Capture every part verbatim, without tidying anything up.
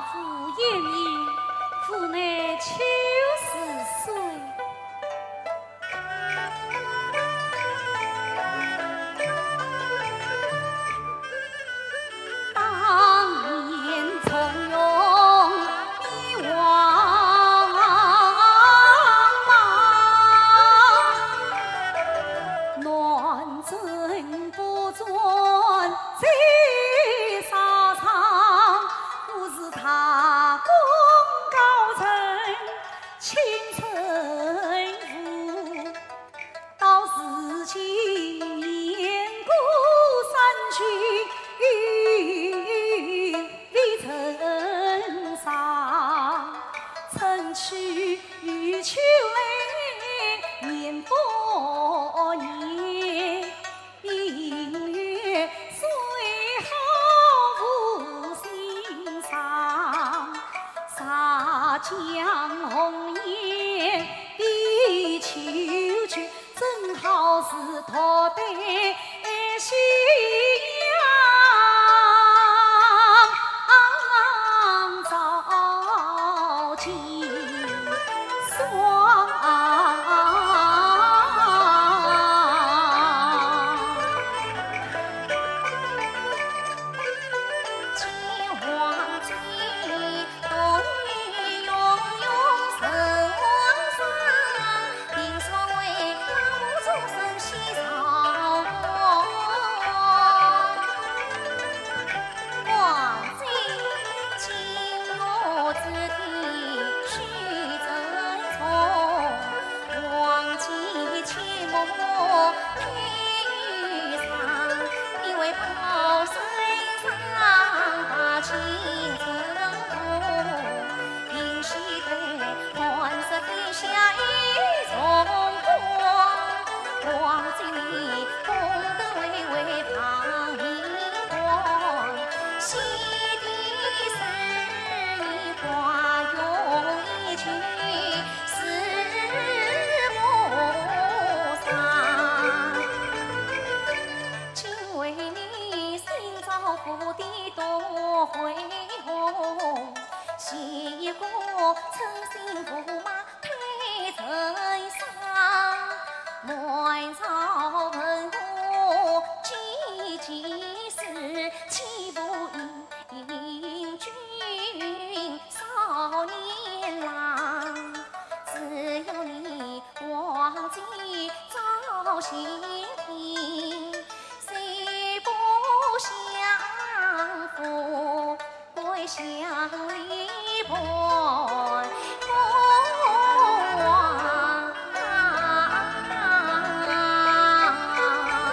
父鄢鄢，父乃秋十岁。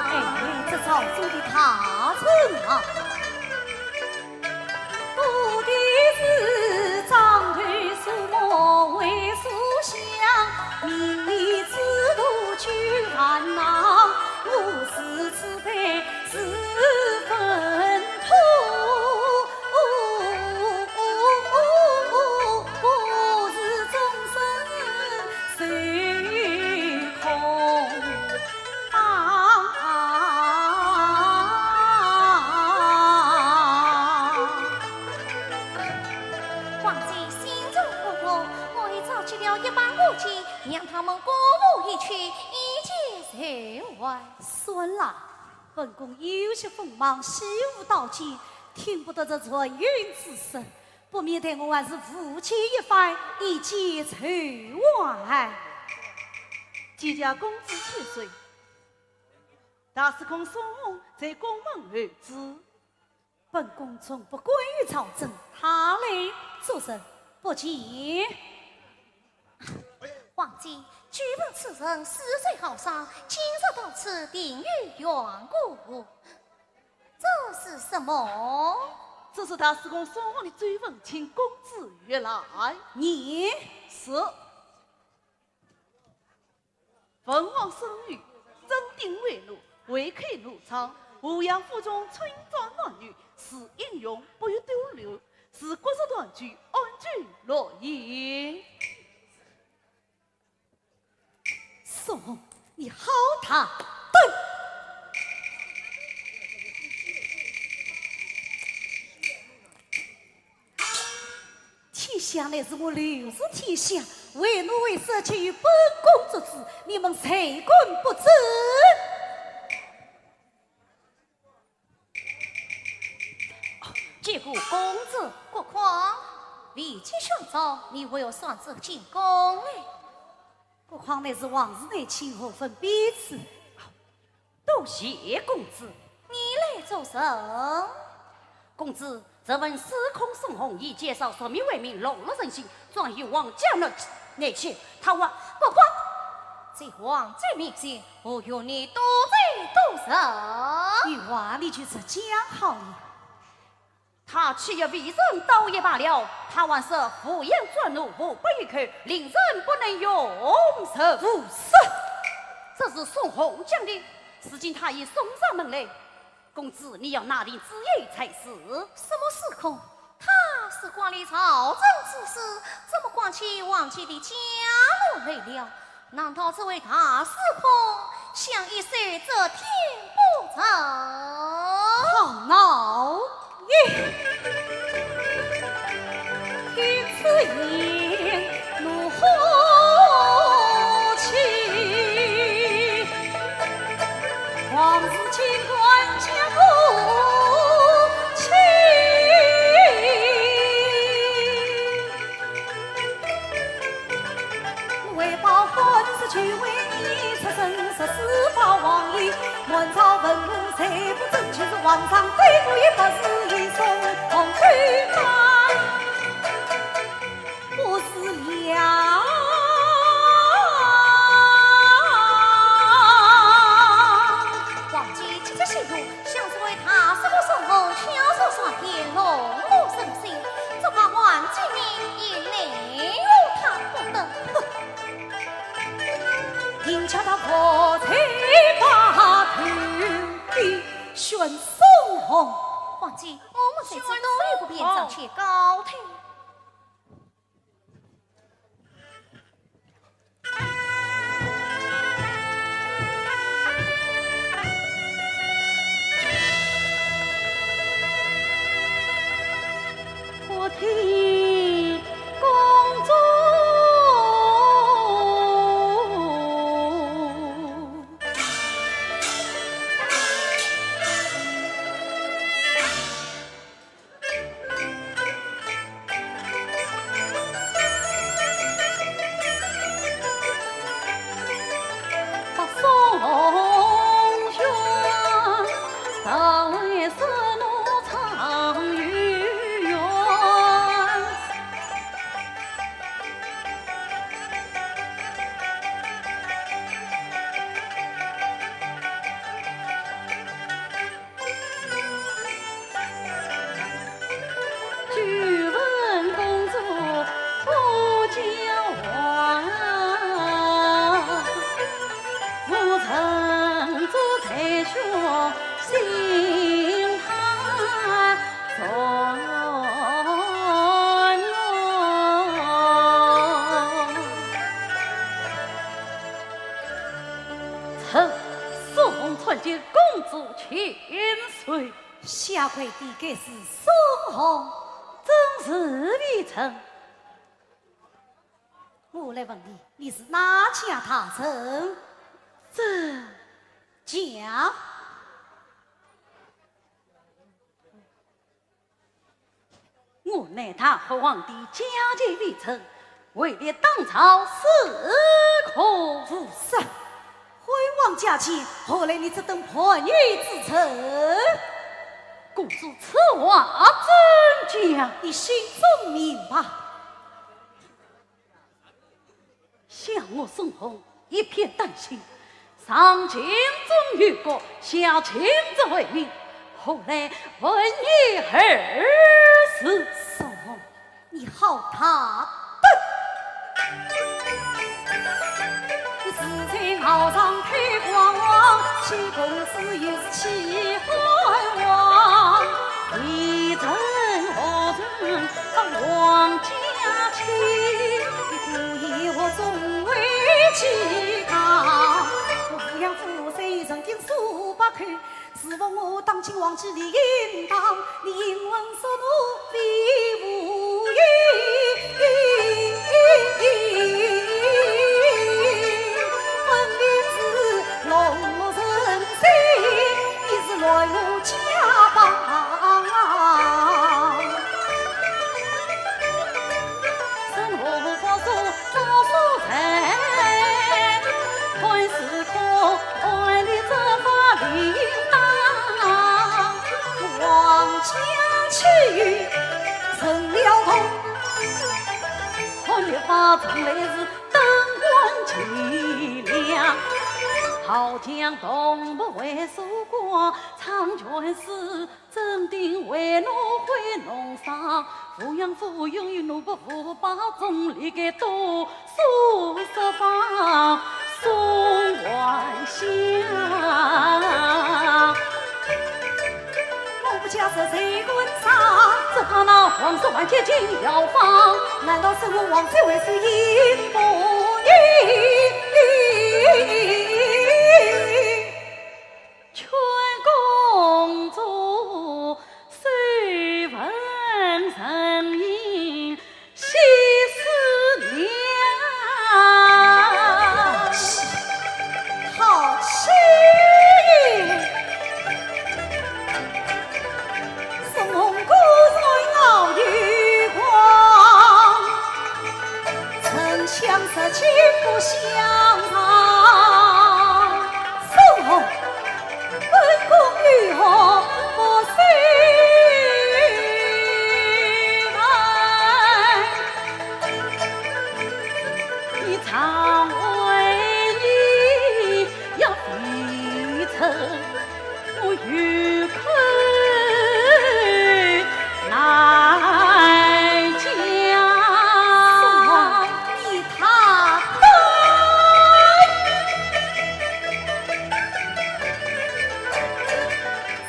哎，这朝中的大臣啊！皇姐心中不服，我已召集了一班歌妓，让他们歌舞一曲，以解愁患。算了，本宫有些锋芒，习武刀剑，听不得这传音之声，不免待我还是舞剑一番，以解愁患。既叫公子千岁，大司空宋弘在宫门候旨。 本宫从不干预朝政，他来做甚？不见。皇姐，久闻此人是谁好杀，今日到此定有缘故。这是什么？这是大司空宋弘的奏文，请公子阅来。你是。 文王孙玉，征定为奴，未开奴trang。咸阳府中春装男女，是英雄不与多留，是国色团聚，安居乐业。宋弘，你好大胆！想来是我流落天下，为奴为色给予本宫做主，你们谁敢不遵？见过公子。郭匡，未及宣召，你为何擅自进宫来？郭匡乃是皇室内亲，何分彼此？ 多谢公子。你来作甚？公子，这文司空宋弘以劫少夺民为名，笼络人心，状于皇家内，内奸，他还……郭匡，在皇家面前，何用你多嘴多舌？有话你就直讲好了。 他欺压微臣倒也罢了，他还说胡言乱语，无不一口，令人不能容忍。胡说！这是宋弘讲的，如今他已送上门来，公子你要拿定主意才是。什么司空？他是管理朝政之事，怎么管起皇家的家务来了？ 难道这位大司空想一手遮天不成？好闹！咦，听此言，怒火起。皇子竟敢将我欺！ 为报汉室，就为你出身，十四包王爷，满朝文武谁不争，就是皇上对我也不是一声红对方，不是了。皇姐，姐姐息怒， 想这位大司空宋弘巧舌善辩，笼络人心，只怕皇姐你也奈何他不得。哼！人家他何罪把头的选宋弘。皇姐，我们在此都有不便，暂且告退。 我听公主 久闻公主不教化，我曾作宰相心盼重。臣宋弘参见公主千岁。 下跪的该是宋弘，正是微臣。我来问你，你是哪家大人？这……讲。 我乃大汉皇帝驾前微臣，位列当朝司空。胡说！汉王驾前，何来你这等叛逆之臣？公主此话怎讲？你心中明白。 想我宋弘一片丹心，上尽忠于国，下尽责为民，后来问你何事？宋弘，你好大胆！你自在高堂太光王，欺公子又是欺汉王。 你怎何曾把皇家欺？你故意我总为欺他，我抚养父辈曾经数百口，是否我当今皇帝理应当？你因为说奴婢无意，成了功。看烈火从来是灯光齐亮，好将铜钹为所刮，唱全诗正定为奴会弄伤，抚养抚养与奴不无把中立个多 苏十方送还乡。我不假设谁敢上，只怕那黄色万千金要放。难道是我王妃为谁应不应？劝公主，虽闻人言， 息事宁。好气，好气！送红姑罪熬油光，沉香石径不相让。送红 本宫如何不死？你常为你要非臣，我有口难讲。你大胆！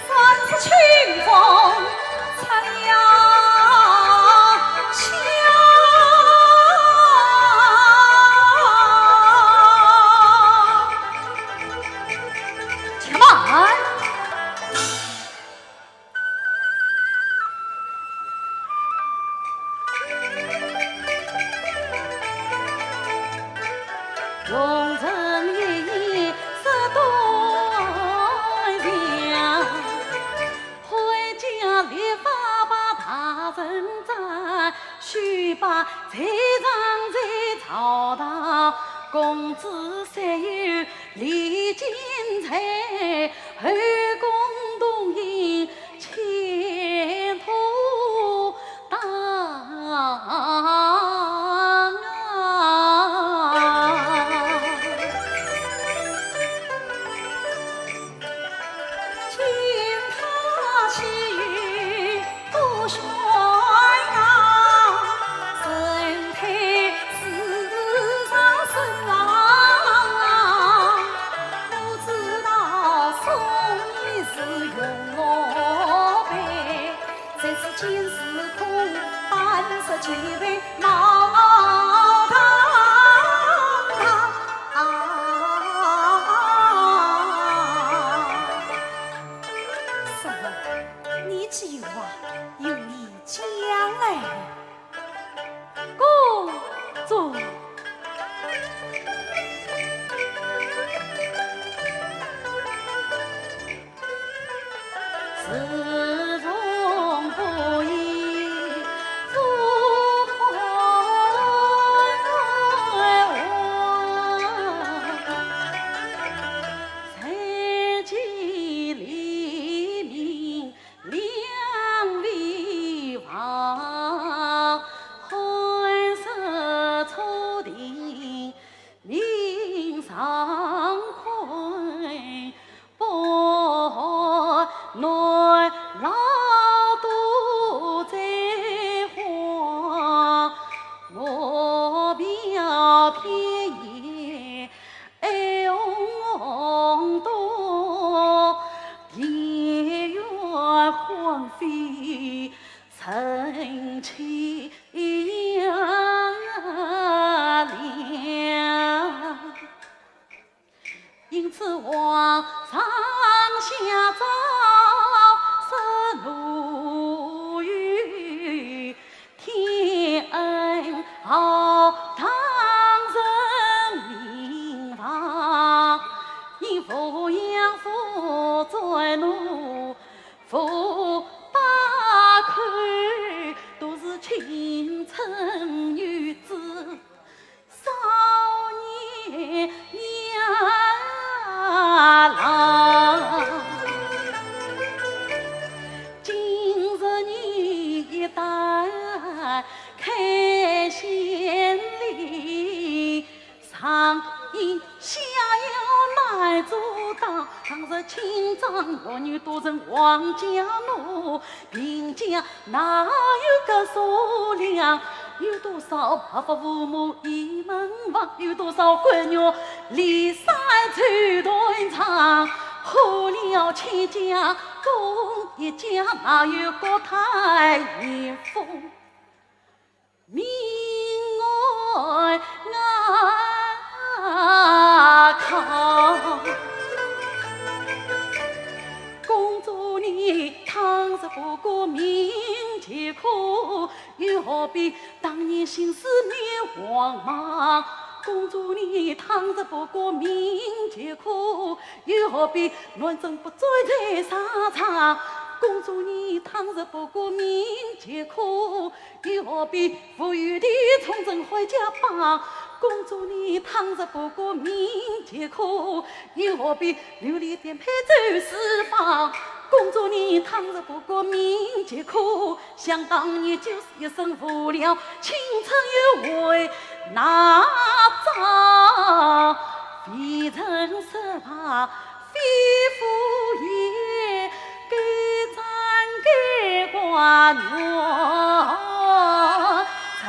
算是清风吹呀响。且慢！ 红尘一言说断肠，回家立法把大人斩，须把罪状在朝堂，公子虽有 礼金在，后宫同饮，前途当啊。请他去 不宣啊，身体是上身啊，不知道送你是用我辈，这是今时空，半日即为冒堂。什么？ 你这话由你讲来。公主。自从不依不还我，才见黎明 两位王，寒舍初定命上困，不耐劳多災荒，我表偏也 哀鸿洞，庭院荒废，人气呀凉。因此皇上下诏说奴有 天恩浩荡人民防，你抚养抚育奴，父辈都是青春女子，少年呀郎。开先例，上有下有难阻挡，倘若青障弱女多成王家奴，贫家哪有个数量？有多少白发父母倚门房？有多少官员离散走断肠？苦了千家公一家，哪有国泰民安？ 命案啊靠。公主你倘若不顾民间苦，又何必当年心思迷茫茫？公主你倘若不顾民间苦，又何必乱政不追在沙场？公主你倘若不顾民间苦， 又何必无缘地重整阖家邦？公主你倘若不顾民间苦，又何必流离颠沛走四方？公主你倘若不顾民间苦，想当年就是一身无聊，青春又为哪桩？未曾失败 非福也，该斩该剐原成。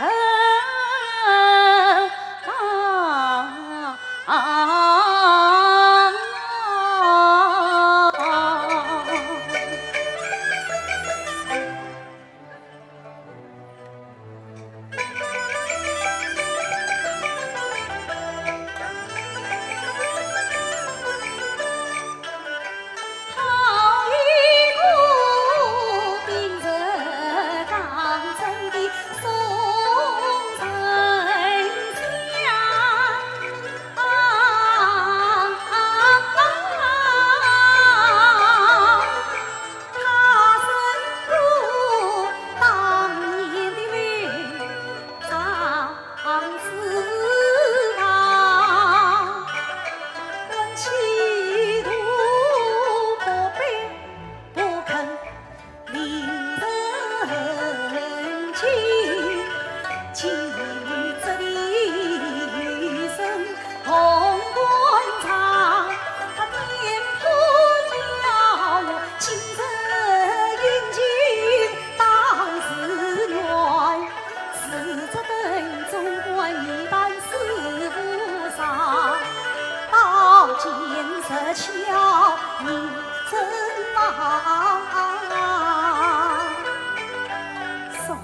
送，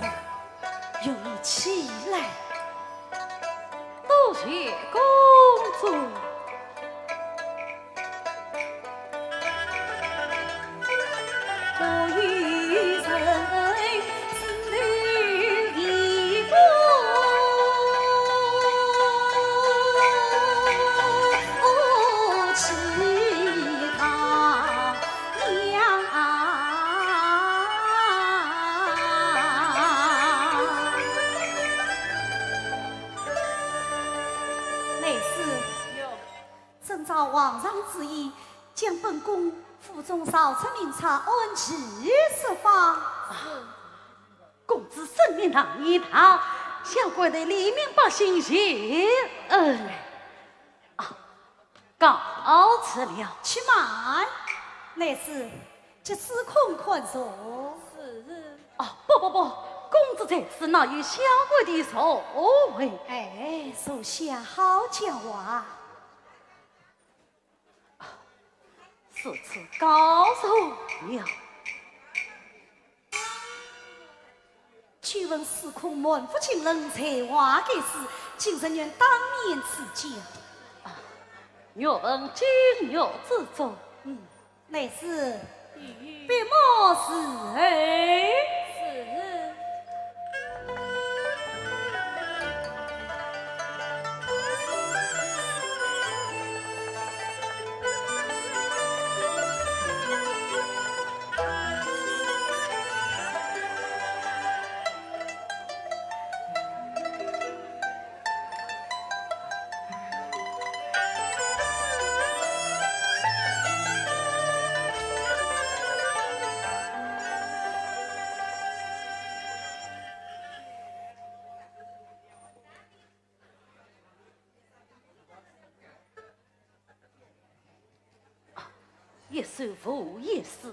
容你起来。多谢公主。内侍，遵照皇上旨意，将本宫府中曹操明察按期释放。公子圣明堂堂，下跪对黎民百姓谢恩。啊，告辞了。且慢，内侍，给司空看座。是。哦，不不不，公子在此，哪有下跪的座位？哎，属下好讲话。 如此告诉了。久闻司空满腹经纶，才华盖世，今日愿当面赐教。啊，欲闻今日之作。嗯，内侍， 笔墨伺候。是。一首无言诗。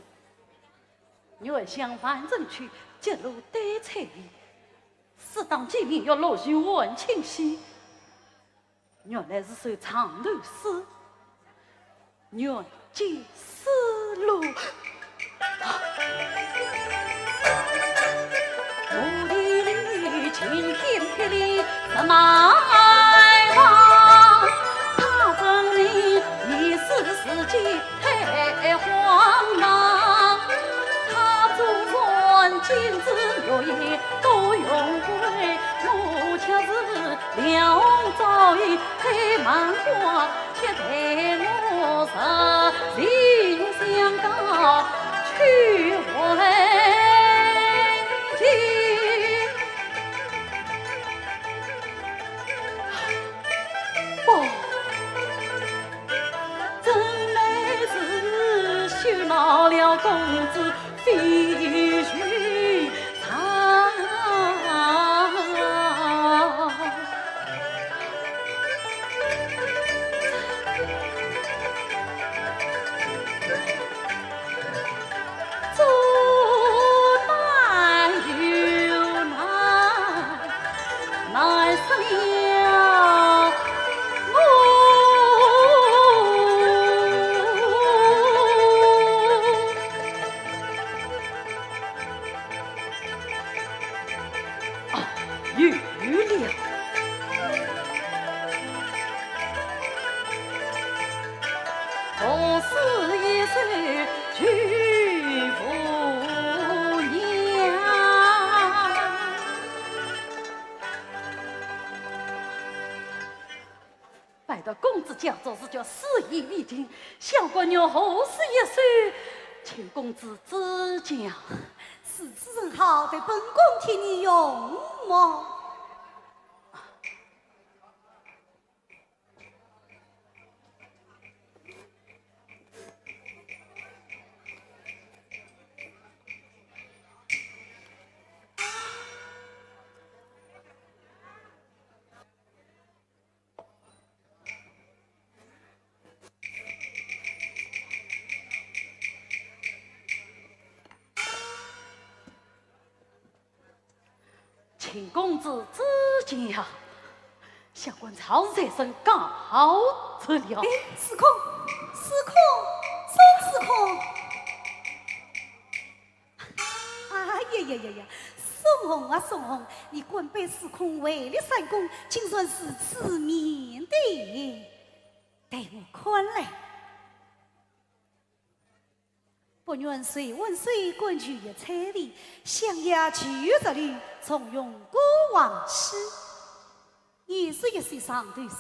愿向万人去，结罗丹彩飞。诗当寄名，欲落入汉清溪。原来是首藏头诗。 愿寄丝路。啊，有了。拜得公子教授赐教，诗意未尽，小官愿何诗一首，请公子指教。如此甚好，待本宫替你用墨。 请公子指教。小官曹在身告辞了。哎，司空，司空，宋司空。哎呀呀呀呀，宋弘啊宋弘，你官拜司空，位列三公，竟然如此面的。待我看来， 不愿谁问谁，官居也彩礼，相爷居于这里，重用孤王妻，也是一首藏头诗，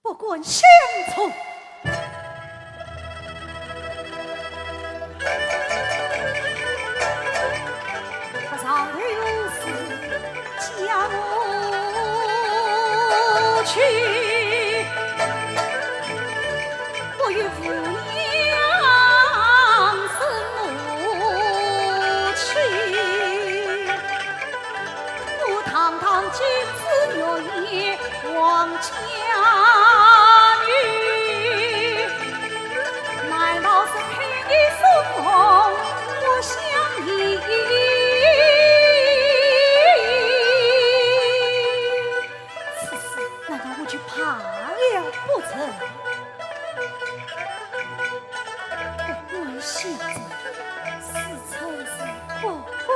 不敢相从。 不上头是家母去，我与父娘生母去，我堂堂金枝玉叶王家女。 难道是配你宋弘，我想你？此事难道我就怕了不成？不管小姐，是成是不管。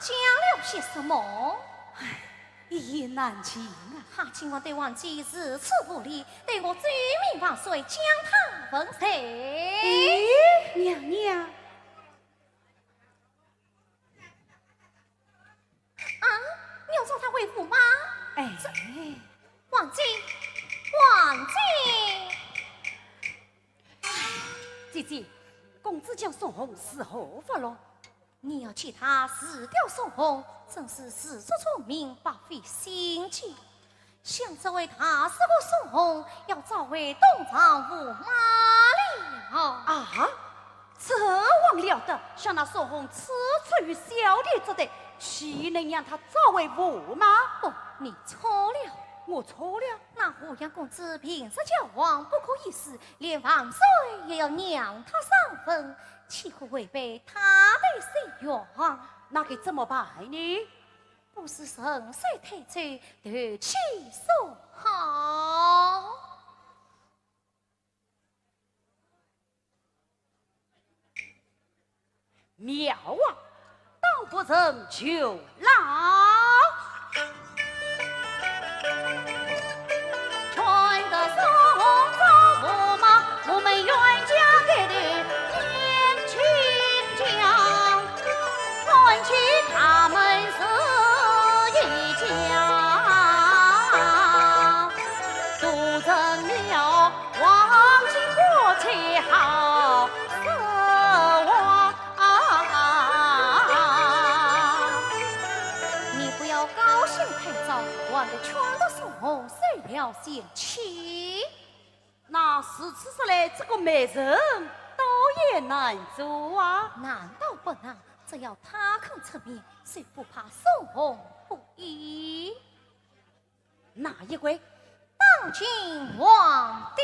讲了些什么？唉，一言难尽啊。哈！今晚对王姐如此无礼，待我奏明万岁，将她问罪。咦，娘娘。啊，你要送她回府吗？哎。这，王姐，王姐。姐姐，公子将宋弘如何法咯？ 你要见他除掉宋弘，真是自作聪明，白费心机。想这位大师傅宋弘，要早为东床驸马了。啊，这还了得！想那宋弘初出于小店之地，岂能让他早为驸马？不，你错了。我错了？那湖阳公子平日交往不可一世，连万岁也要让他三分， 岂可违背他的誓约？那该怎么办呢？不如趁势退走，投其所好。妙啊！ 当不成就了。你不要高兴太早，还得劝得宋弘收了贤妻。那如此说来，这个媒人倒也难做啊。难倒不难，只要他肯出面，谁不怕宋弘不依？ 哪一位？当今皇帝。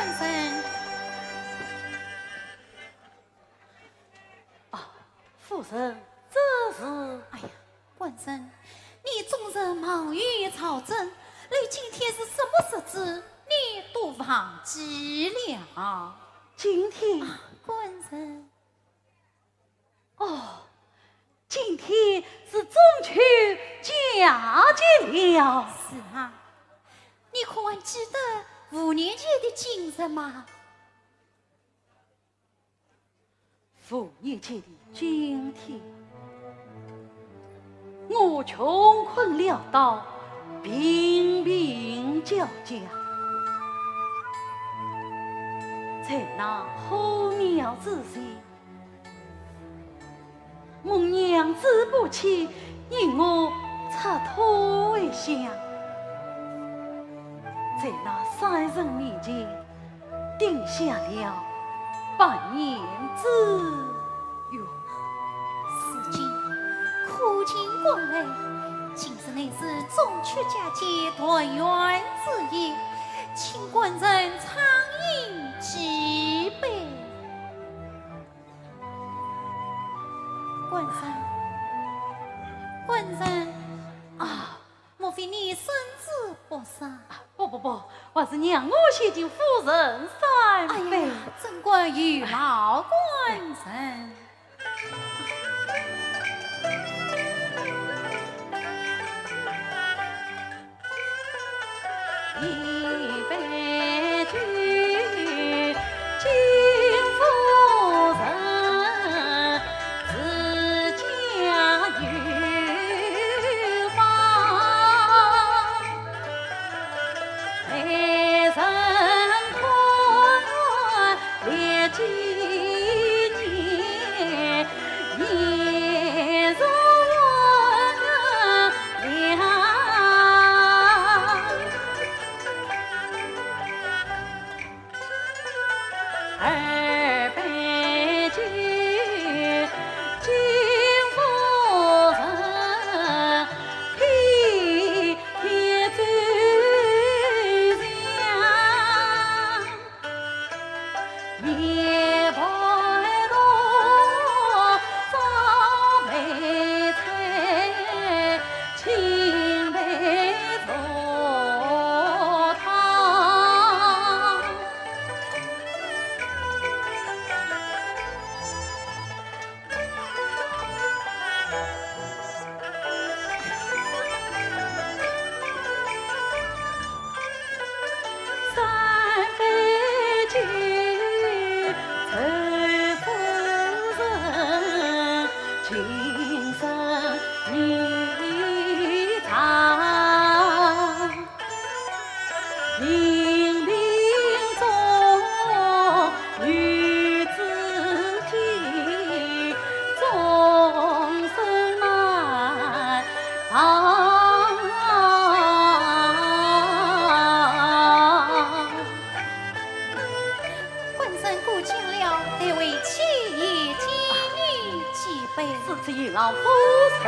人。啊，夫人，这是……哎呀，官人，你总是忙于朝政，连今天是什么日子，你都忘记了。今天……啊，官人。 哦，今天是中秋佳节了。是啊，你可还记得五年前的今日吗？五年前的今天，我穷困潦倒，贫病交加，在那候鸟之前， 蒙娘子不弃，任我出土为香，在那山神面前定下了百年之约。如今苦尽甘来，今日乃是中秋佳节团圆之夜，请官人畅饮几杯。 官人，官人，啊，莫非你身子不适？啊，不，不，不，还是让我先请夫人三杯。哎呀，怎敢有劳官人。官人过奖了，待为妻也敬你几杯。是，是，有劳夫人。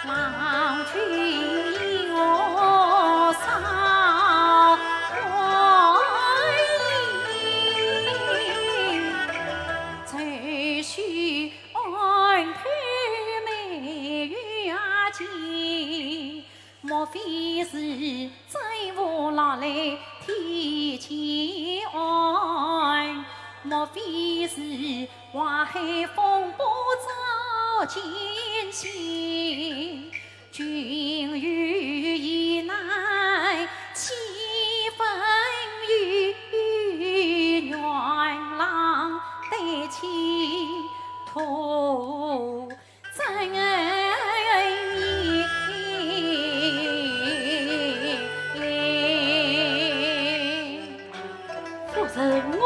郎君有啥欢喜，只须安配美玉啊金。 莫非是真无落来天前安？莫非是花海风波照惊醒？君有言难，岂分与阮郎对情托 真言。夫人，我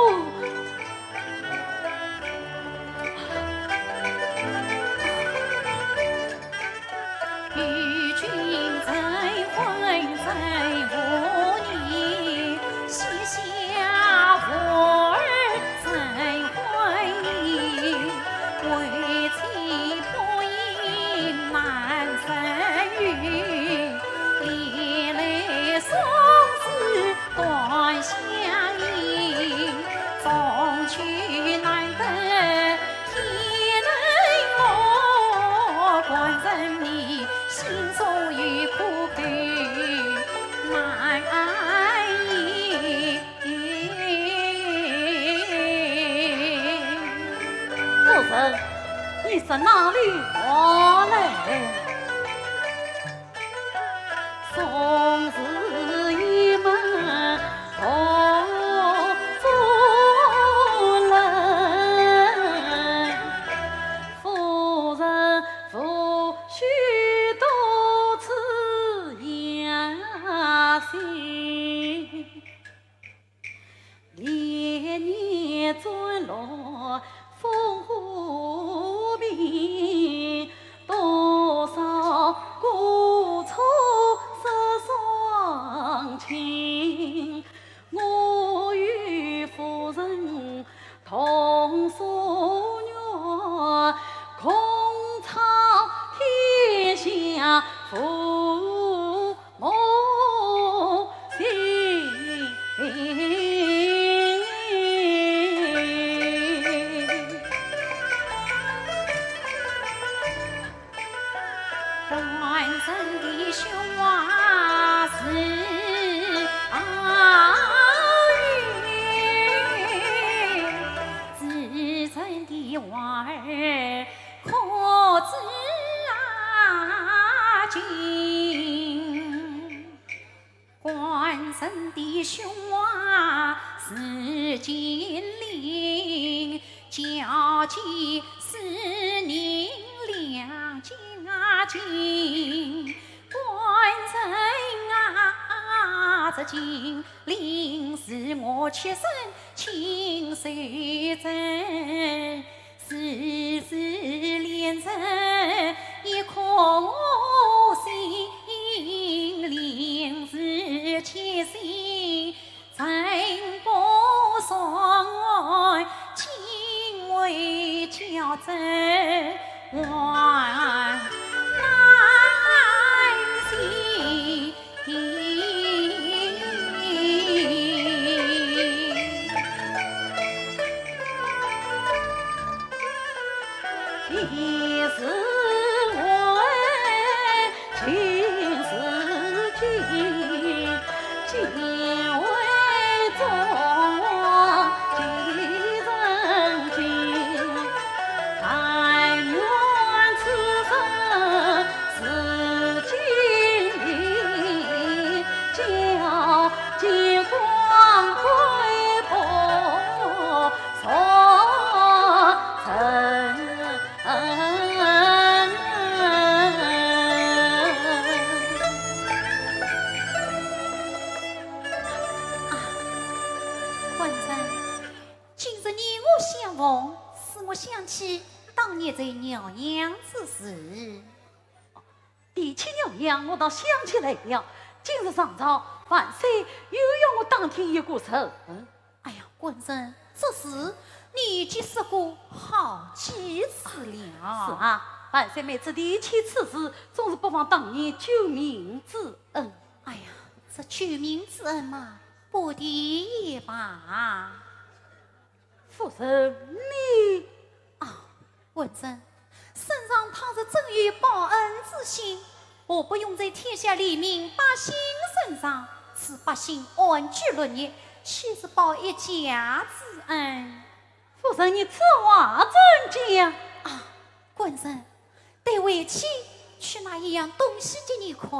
与君成婚成无年，膝下无儿成婚姻，为妻不应难生育，历来送子 短相迎，终究难得天能落，官人你心中有苦口难言。夫人，你是哪里话来？ 从此一门同做人，夫人无需多此言谢。 连年转落烽火边，多少孤错失双亲。我与夫人同夙愿，共苍天下父 母心。官人的胸怀是爱，至诚的话儿 可知啊今。官人的胸怀是金陵，交际是银两金啊金。官人啊，这金陵是我切身亲手挣。 世事恋人一颗心，临时起心真不爽，今为交争万难行。 一时为今是今，今为中王继承经。但愿此生 是金陵，交际光辉不错称。啊，官人，今日你我相逢，使我想起当年在饶阳之事。 提起饶阳，我倒想起来了。今日上朝，万岁又要我打听一个人。嗯？哎呀，官人，这事你已经说过好几次了。是啊。万岁每次提起此事，总是不忘当年救命之恩。哎呀，这救命之恩嘛，不提也罢。夫人，你……啊，文正，圣上倘若真有报恩之心，何不用在天下黎民百姓身上，使百姓安居乐业，岂是报一家之恩？夫人，你此话怎讲？啊，官人，待为妻去拿一样东西给你看。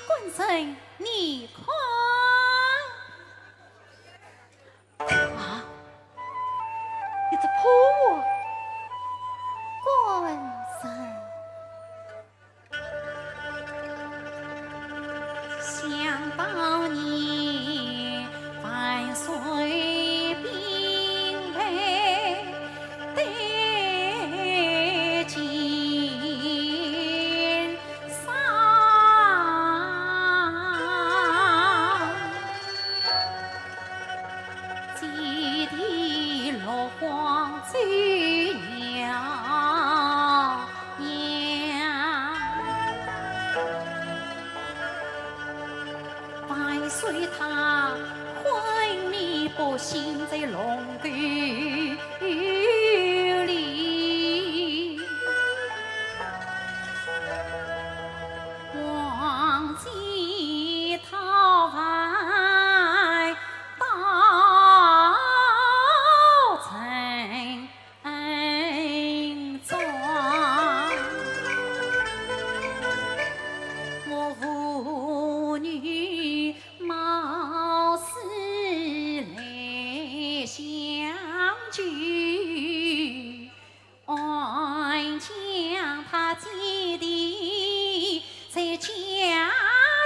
官人，你看。啊，一只破碗。官人。 想当年，万岁兵败得金山，祭地落荒走 娘娘。万岁他昏迷不醒在龙沟里，王姐她还到城 中，我父女冒死来相救，安将她祭地在家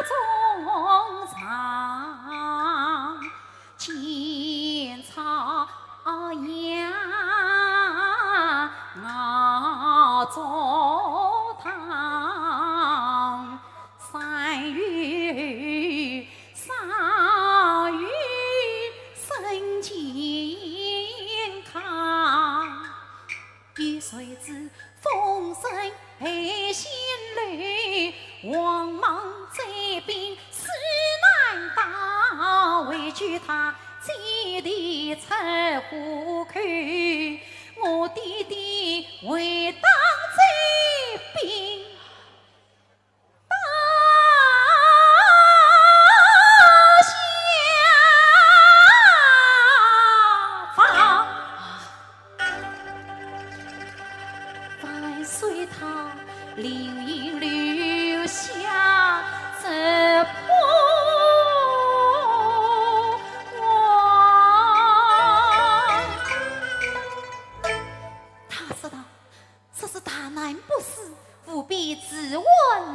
中上。 见草呀，熬粥汤，山雨山雨身健康。 有谁知风声害仙楼，王莽追兵势难打，为救她姐弟出虎口，我爹爹回到这边。 他说道： 这是大难不死，务必自刎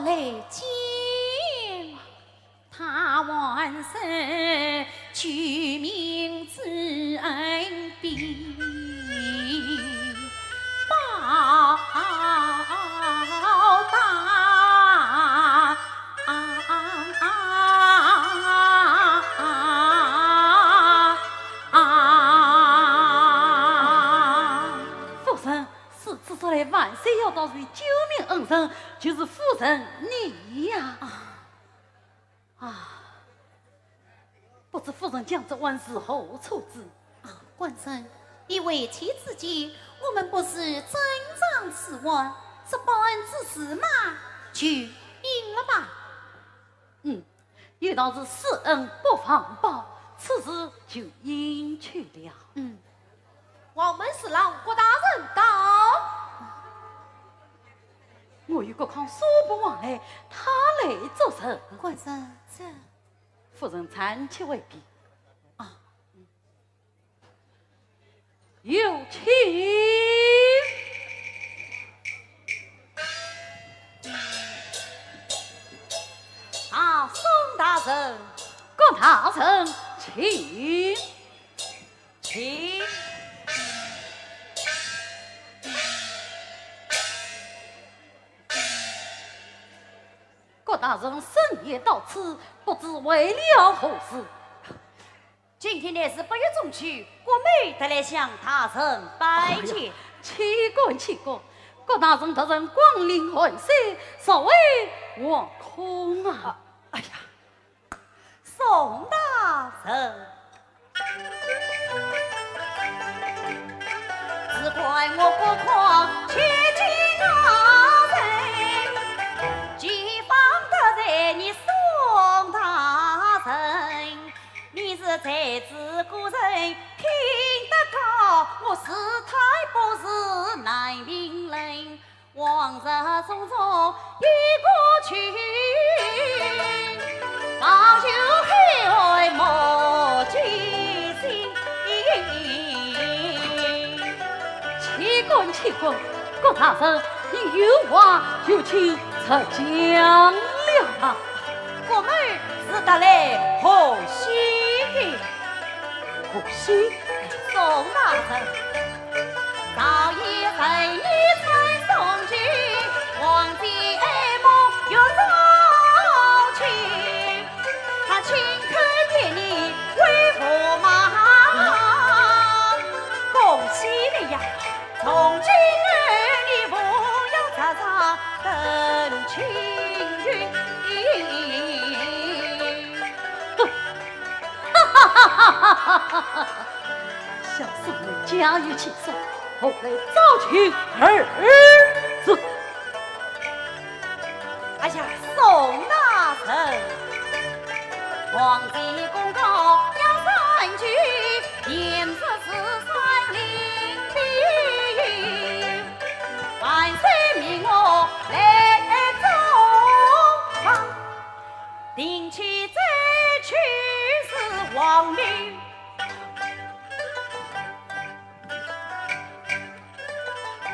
来见。他还是救命之恩必报答。 夫人，如此说来，万岁要道是救命恩人，就是夫人你呀。啊，啊，不知夫人将这碗如何处置？啊，官人，以为妻之见，我们不如珍藏此碗，这报恩之事嘛，就应了吧。嗯， 有道是施恩不忘报，此事就应去了。嗯，我们是劳国大人到。我与国抗素不往来，他来作甚？官人，这……夫人暂且回避。啊。 有请。啊，宋大人，郭大人，请，请。 郭大人深夜到此，不知为了何事？今天乃是八月中秋，国母特来向大人拜见。哎呀，岂敢岂敢，郭大人特来光临寒舍，实为惶恐啊。啊，哎呀， 宋大人。只怪我孤狂，缺尽高人，既方得罪你宋大人。你是才子故人，品德高，我自太不是，难评论。 往日种种已过去，把酒后悔莫记心。岂敢岂敢，郭大人，你有话就请直讲了啊。国母是特来贺喜的。贺喜？宋大人。 早已承你称宋君，皇帝爱慕岳钟情，他亲口别你为驸马。恭喜你呀，从今后你无用着上等亲军。 哈哈哈哈哈哈！想宋母家有妻室，何来早娶二字？哎呀，宋大人，皇帝公告要三句，言说是山林地，万岁命我来奏报。 定期再去是王命，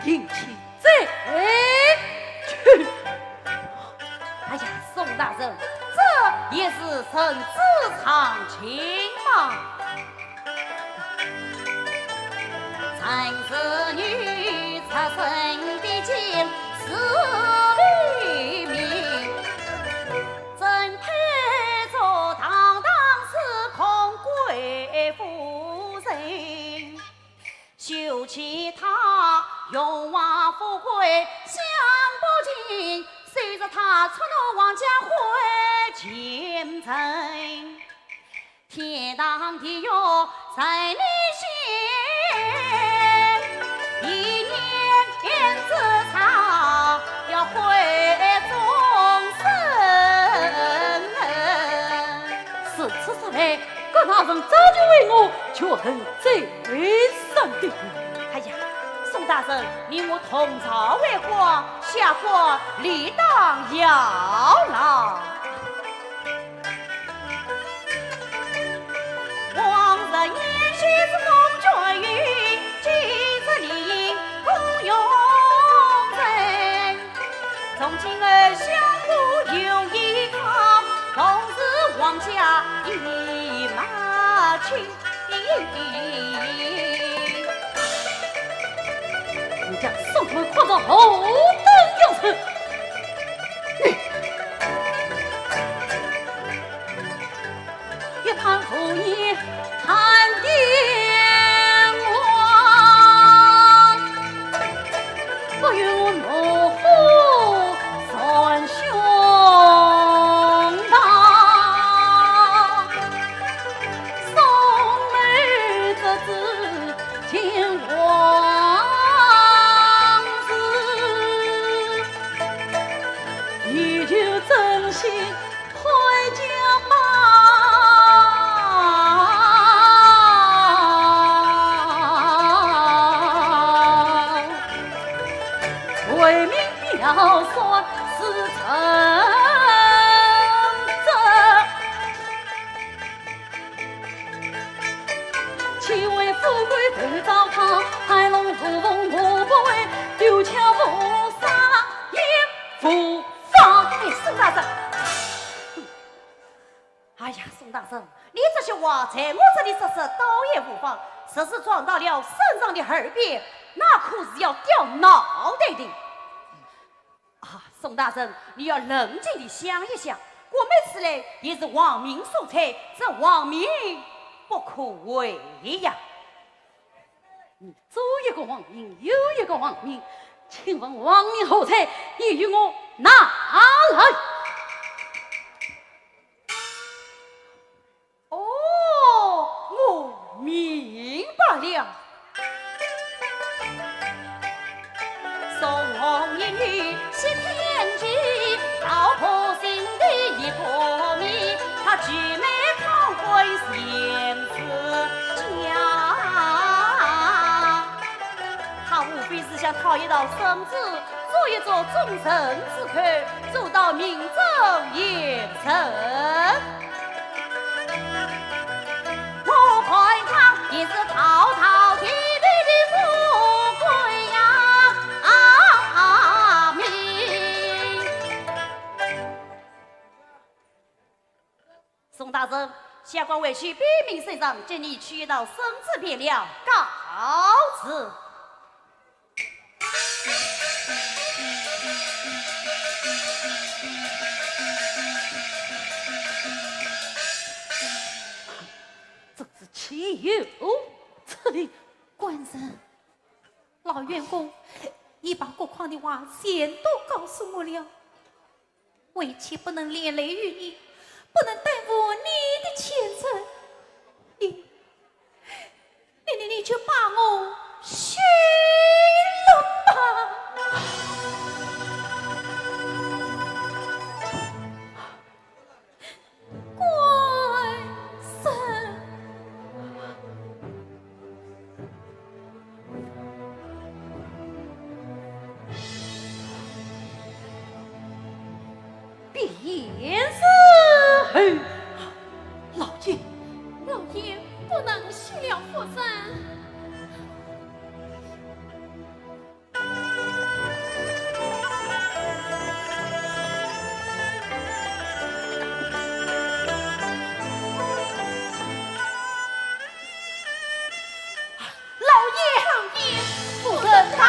定期再去。哎呀，宋大人，这也是人之常情嘛。 臣是女，出身低贱，是黎民，怎配做堂堂是空贵夫人？休弃她，荣华富贵享不尽，谁知她触怒皇家欢前程。 天堂地狱在你心，一念之差，要毁终身。如此说来，郭大人早就为我绝恨再三的。哎呀，宋大人，你我同朝为官，下官理当效劳。 往日言说是奉君意，今日理应不容忍。从今后相互有依靠，同是皇家一脉亲。你将宋母看作何等样子？你 一派胡言谈天话，不由我怒火上胸膛。宋母这次见皇子，依旧真心 开家宝，为民表率是臣责。岂为富贵斗糟蹋，害弄无风无不为，丢巧无杀也无 妨。哎，宋大人。哎呀，宋大人，你这些话在我这里说说倒也无妨，若是传到了圣上的耳边，那可是要掉脑袋的。啊，宋大人，你要冷静地想一想，国门此来也是王命所在，这王命不可违呀。你左一个王命，右一个王命，请问王命何在？你与我拿来。 哦，我明白了。他无非是想讨一道圣旨，做一做忠臣之口，做到名正言顺。 我看他也是道道地地的富贵呀，啊，命。宋大人，下官回去禀明圣上，给你取一道圣旨便了，告辞。 真是岂有此理！官人，老员工已把各方的话全都告诉我了，为妻不能连累于你，不能耽误你的前程。你，你，你，你就把我休了吧。 官人。便是。哎，老爷。老爷，不能休了夫人。 老爷，老爷，夫人大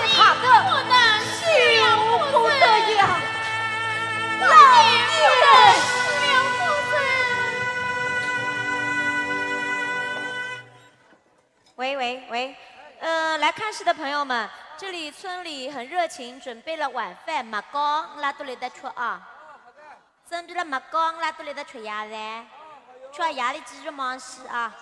逆大德，救不得呀！老爷，救夫人！ 喂喂喂，呃，来看戏的朋友们，这里村里很热情，准备了晚饭，麥糕，拉都来得吃啊。准备了麦糕，拉都来得吃呀噻，吃夜里继续忙戏啊。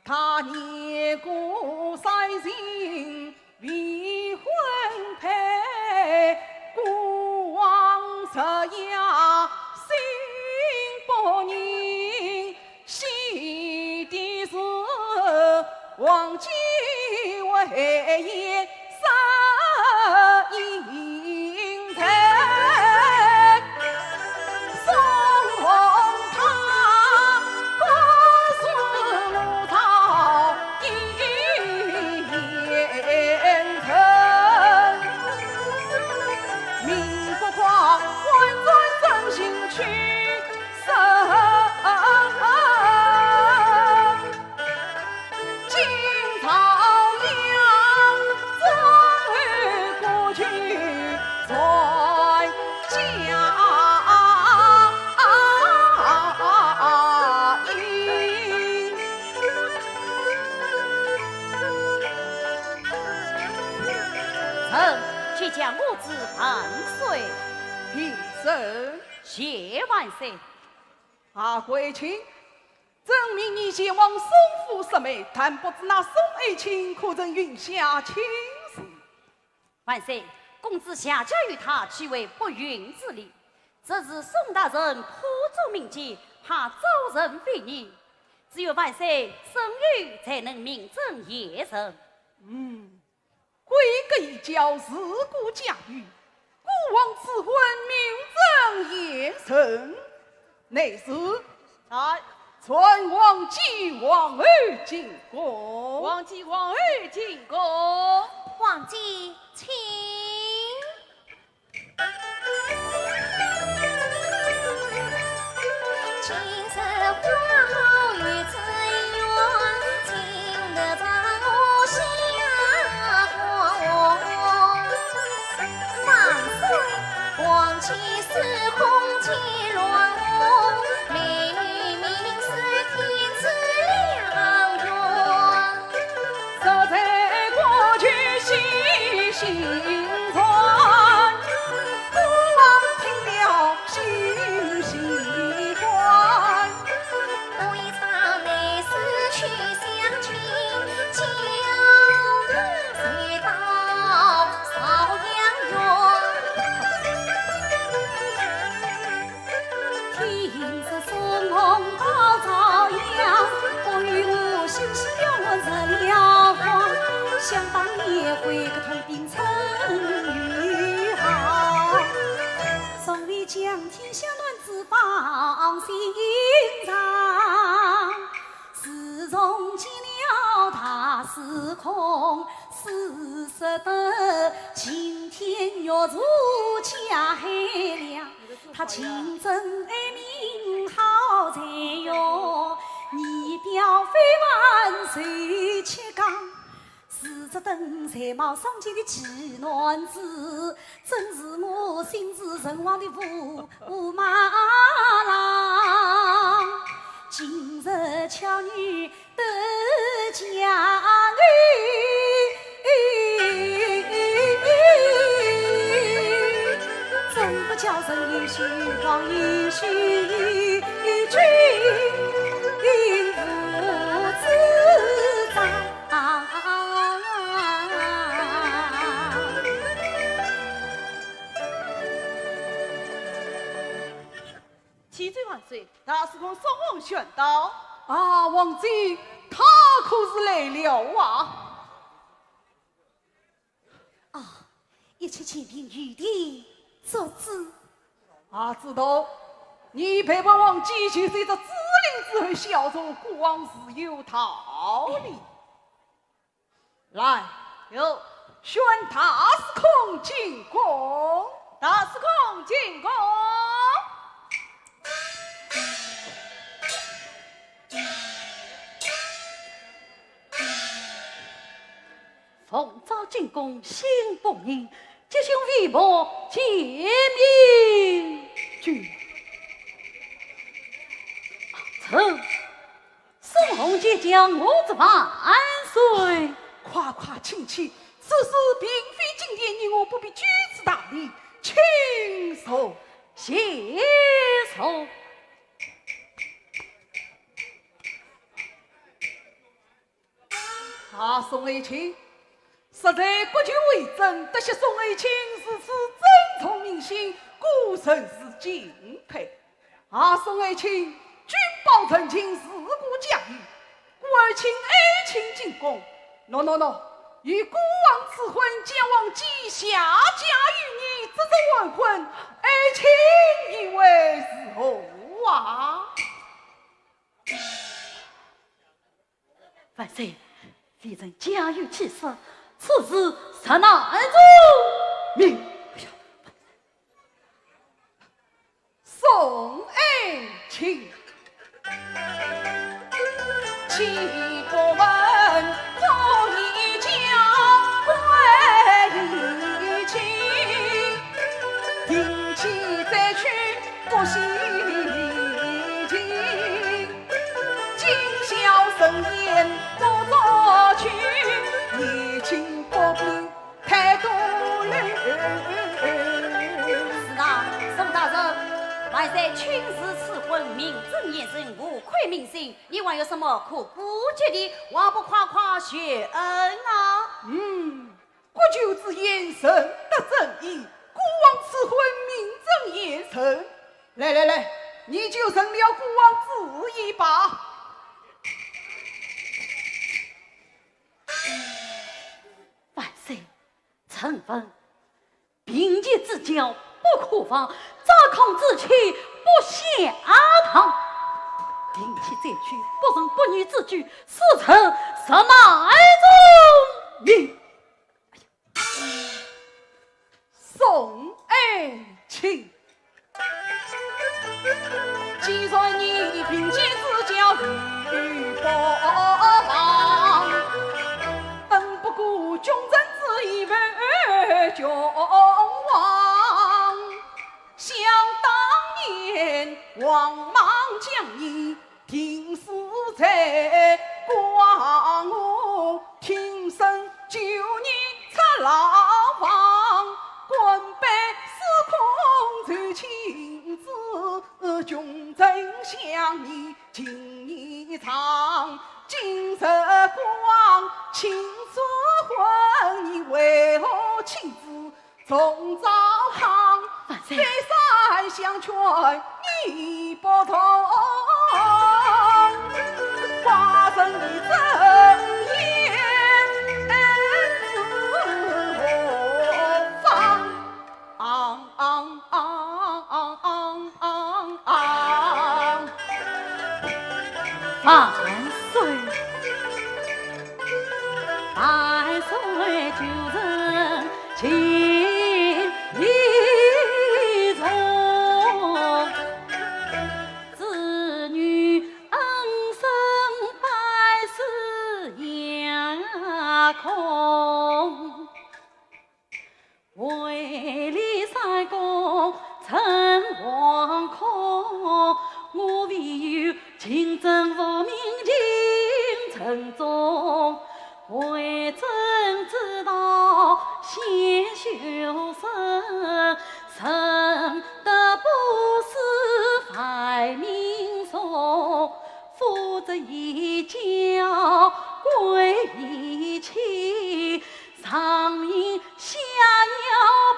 他年过三旬未婚配，孤王日夜心不宁。喜的是王继为燕山 臣即将我子万岁。平身。谢万岁。啊，贵卿，朕命你前往宋府说媒，但不知那宋爱卿可曾允下亲事？万岁，公子下家与他岂为不允之理？这是宋大人破竹民间，怕招人非议。只有万岁准允，才能名正言顺。嗯， 闺阁一教，自古皆有，孤王赐婚，名正言顺。内侍。在。传王继、王后进宫。王继、王后进宫。王继，请。启奏万岁，大司空宋弘宣到。啊，王继，他可是来了啊？啊，一切请凭御弟做主。啊，知道。你陪伴王继去，随着紫菱之后，小众孤王自有道理。 来，有。宣大司空进宫。大司空进宫。奉诏进宫，心不宁，急请微末见明君。臣。 宋弘见驾，我祝万岁。快快请起，此事并非今天，你我不必拘此大礼，请坐。谢坐。啊，宋爱卿，实在国舅为尊，得悉宋爱卿如此尊重民心，孤臣是敬佩。啊，宋爱卿，君报臣情，事过嘉佑，故而请爱卿进宫。喏喏喏，与孤王赐婚，将王姬下嫁于你，这桩完婚，爱卿意为如何啊？ 万岁，微臣家有妻室，此事实乃宗命。哎呀，宋爱卿。 是啊，宋大人，万岁亲赐赐婚，名正言顺，无愧民心，你还有什么可顾忌的？还不快快谢恩啊？嗯， 国舅之言，深得朕意，孤王赐婚，名正言顺。来来来，你就顺了孤王之意吧。万岁，臣闻，并肩之交不可忘，抓狂之妻不下堂。定期再娶不婚不育之举，是臣实乃宗命。 宋爱卿。既然你并肩之交与不忘，恩不过君臣之义为君王。想当年王莽将你 定死在关外，挺身救你出牢房，官拜司空受亲赐，君臣想你情意长。今日孤王亲赐婚，你为何亲自 从朝堂。万岁。再三相劝你不从，寡人的真言是何方？万岁。万岁，救人 情意重，子女恩深百世也空。唯怜三公成惶恐，我唯有情深无名情深重。 为政之道先修身，深得不思坏民众，夫子以交贵以亲，常因下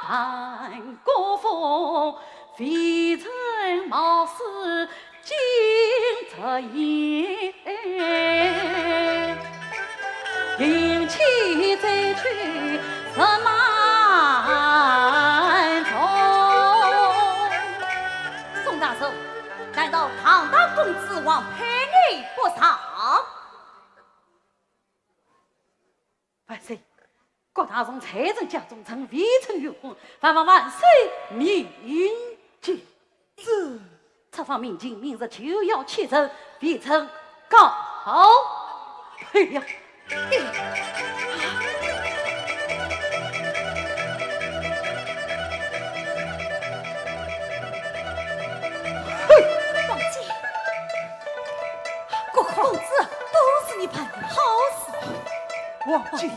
犯国风，未曾冒失 今朝也定期再娶十万重。宋大人，难道堂堂公子还配你不上？ 万岁，郭大人在朕家中，臣未曾越婚，还望万岁明鉴。这，此番明鉴，明日就要启程，微臣告退了。哼，王姐，郭公子，都是你办的好事。 王姐，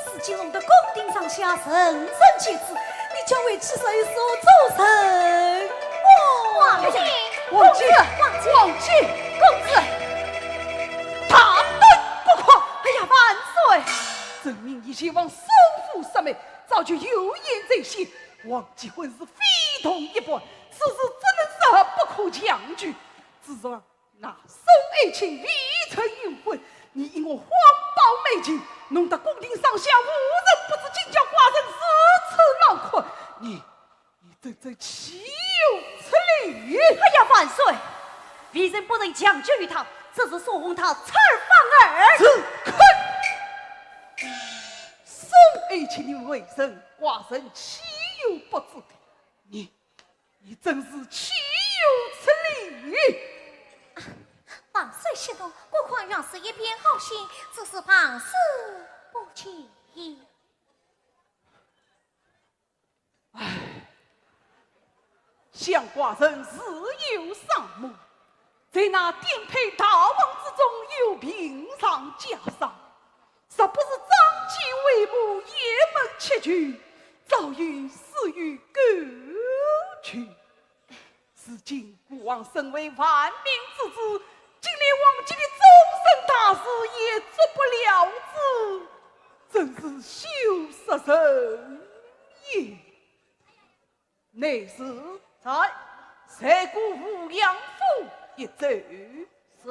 如今弄得宫廷上下人人皆知，你叫为妻受辱做什么？王姐，王姐，王姐，公子，大胆不可！哎呀，万岁！前往收复失地，早就有言在先，王继婚是非同一般，此事怎能说不可强求？只是那宋爱卿未曾允婚，你因我谎报美情，弄得宫廷上下无人不知，竟叫寡人如此恼恨。你，你真正岂有此理！哎呀，万岁！微臣不曾强求于他，只是送红桃出尔反尔。岂可！宋爱卿你未曾，寡人岂有不知的？你，你真是岂有此理！万岁息怒，孤匡原是一片好心，只是旁氏不解。唉，想寡人自幼双目，在那颠沛逃亡之中又病上加伤，若不是张骞为母，雁门乞救，早已死于沟渠。 如今孤王身为万民之子，竟连王继的终身大事也做不了主，真是羞煞人也。内侍在，随过湖阳府一走。是。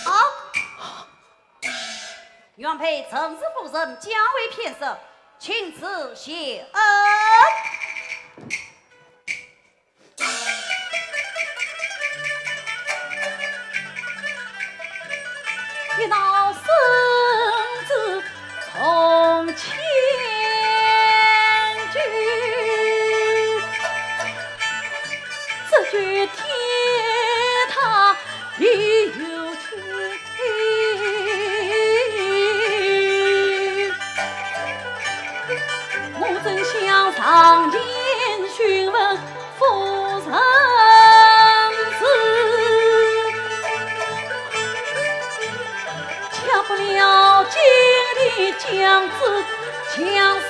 好。原配陈氏夫人，家为偏室，请赐谢恩。 一道圣旨从前去，这句天堂已有情。我怎想上前讯问 夫人是，吃不了今日将子将死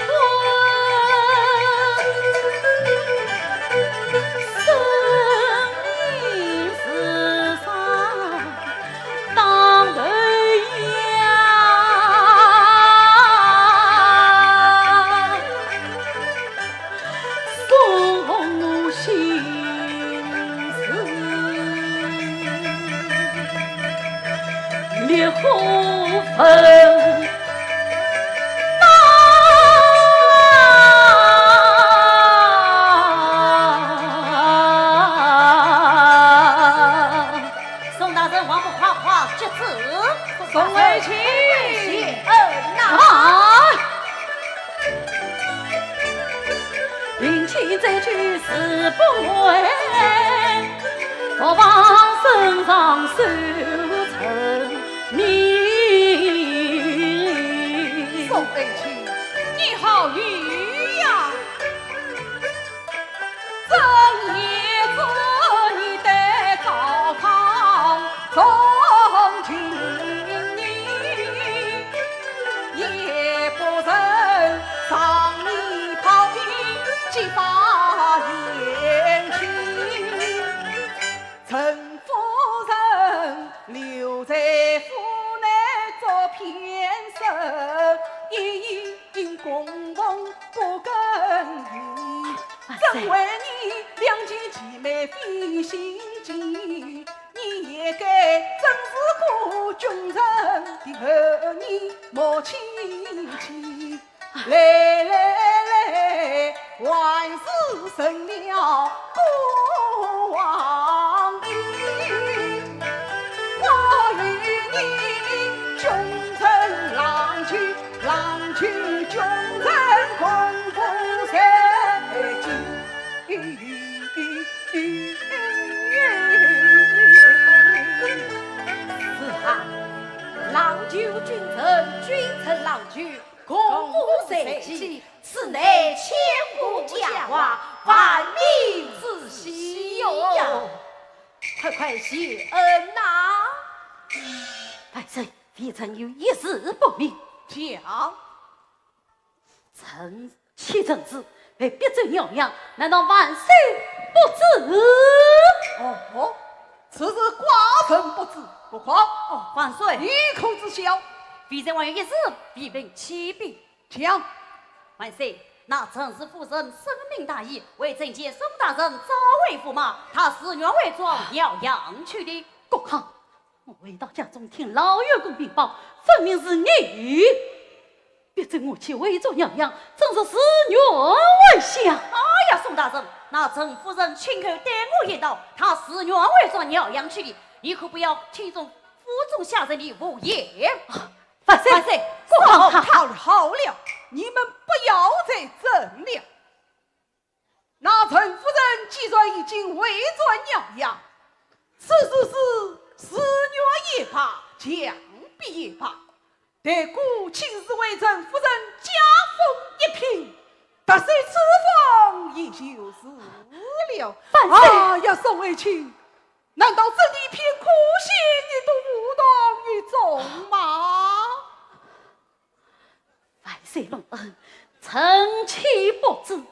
还。生命世上 当头一样，送红我心事，烈火焚。 宋大人，还不快快接旨？宋爱卿，恩呐！啊！临亲这句誓不违，不枉圣上受成名。宋爱卿，你好语呀！ 陈夫人留在府内做偏室，一因公公不更衣，怎为你两件姐妹费心机？你也该正视个君臣的厚恩，莫欺欺。 来来来，还是成了孤王的。我与你君臣郎君，郎君君臣共赴在今。是啊，郎君君臣，君臣郎君， 共赴在即，此乃千古佳话，万民之喜哟。快快谢恩呐！万岁，微臣有一事不明。讲。臣妻陈氏被逼走鸟阳，难道万岁不知？哦，此事寡人不知，不妨。哦，万岁。你可知晓？微臣还有一事未问启禀。讲。万岁，那陈氏夫人深明大义，未曾见宋大人早回府吗？她自愿回转鸟阳去的。郭槓， 我回到家中，听老员工禀报，分明是你逼着我去回转鸟阳，真是自愿回乡。哎呀，宋大人，那陈夫人亲口对我言道，她自愿回转鸟阳去的，你可不要听从府中下人的胡言。啊，万岁，万岁，郭槓，好了，好了，你们不要再争了。 那陈夫人既然已经回转鸟阳，此事是自愿也罢，强逼也罢，待孤卿是为陈夫人加封一品，得罪此房也就是了。万岁！哎呀，宋爱卿，难道这一片苦心你都无动于衷吗？ 万岁隆恩，臣妾不知。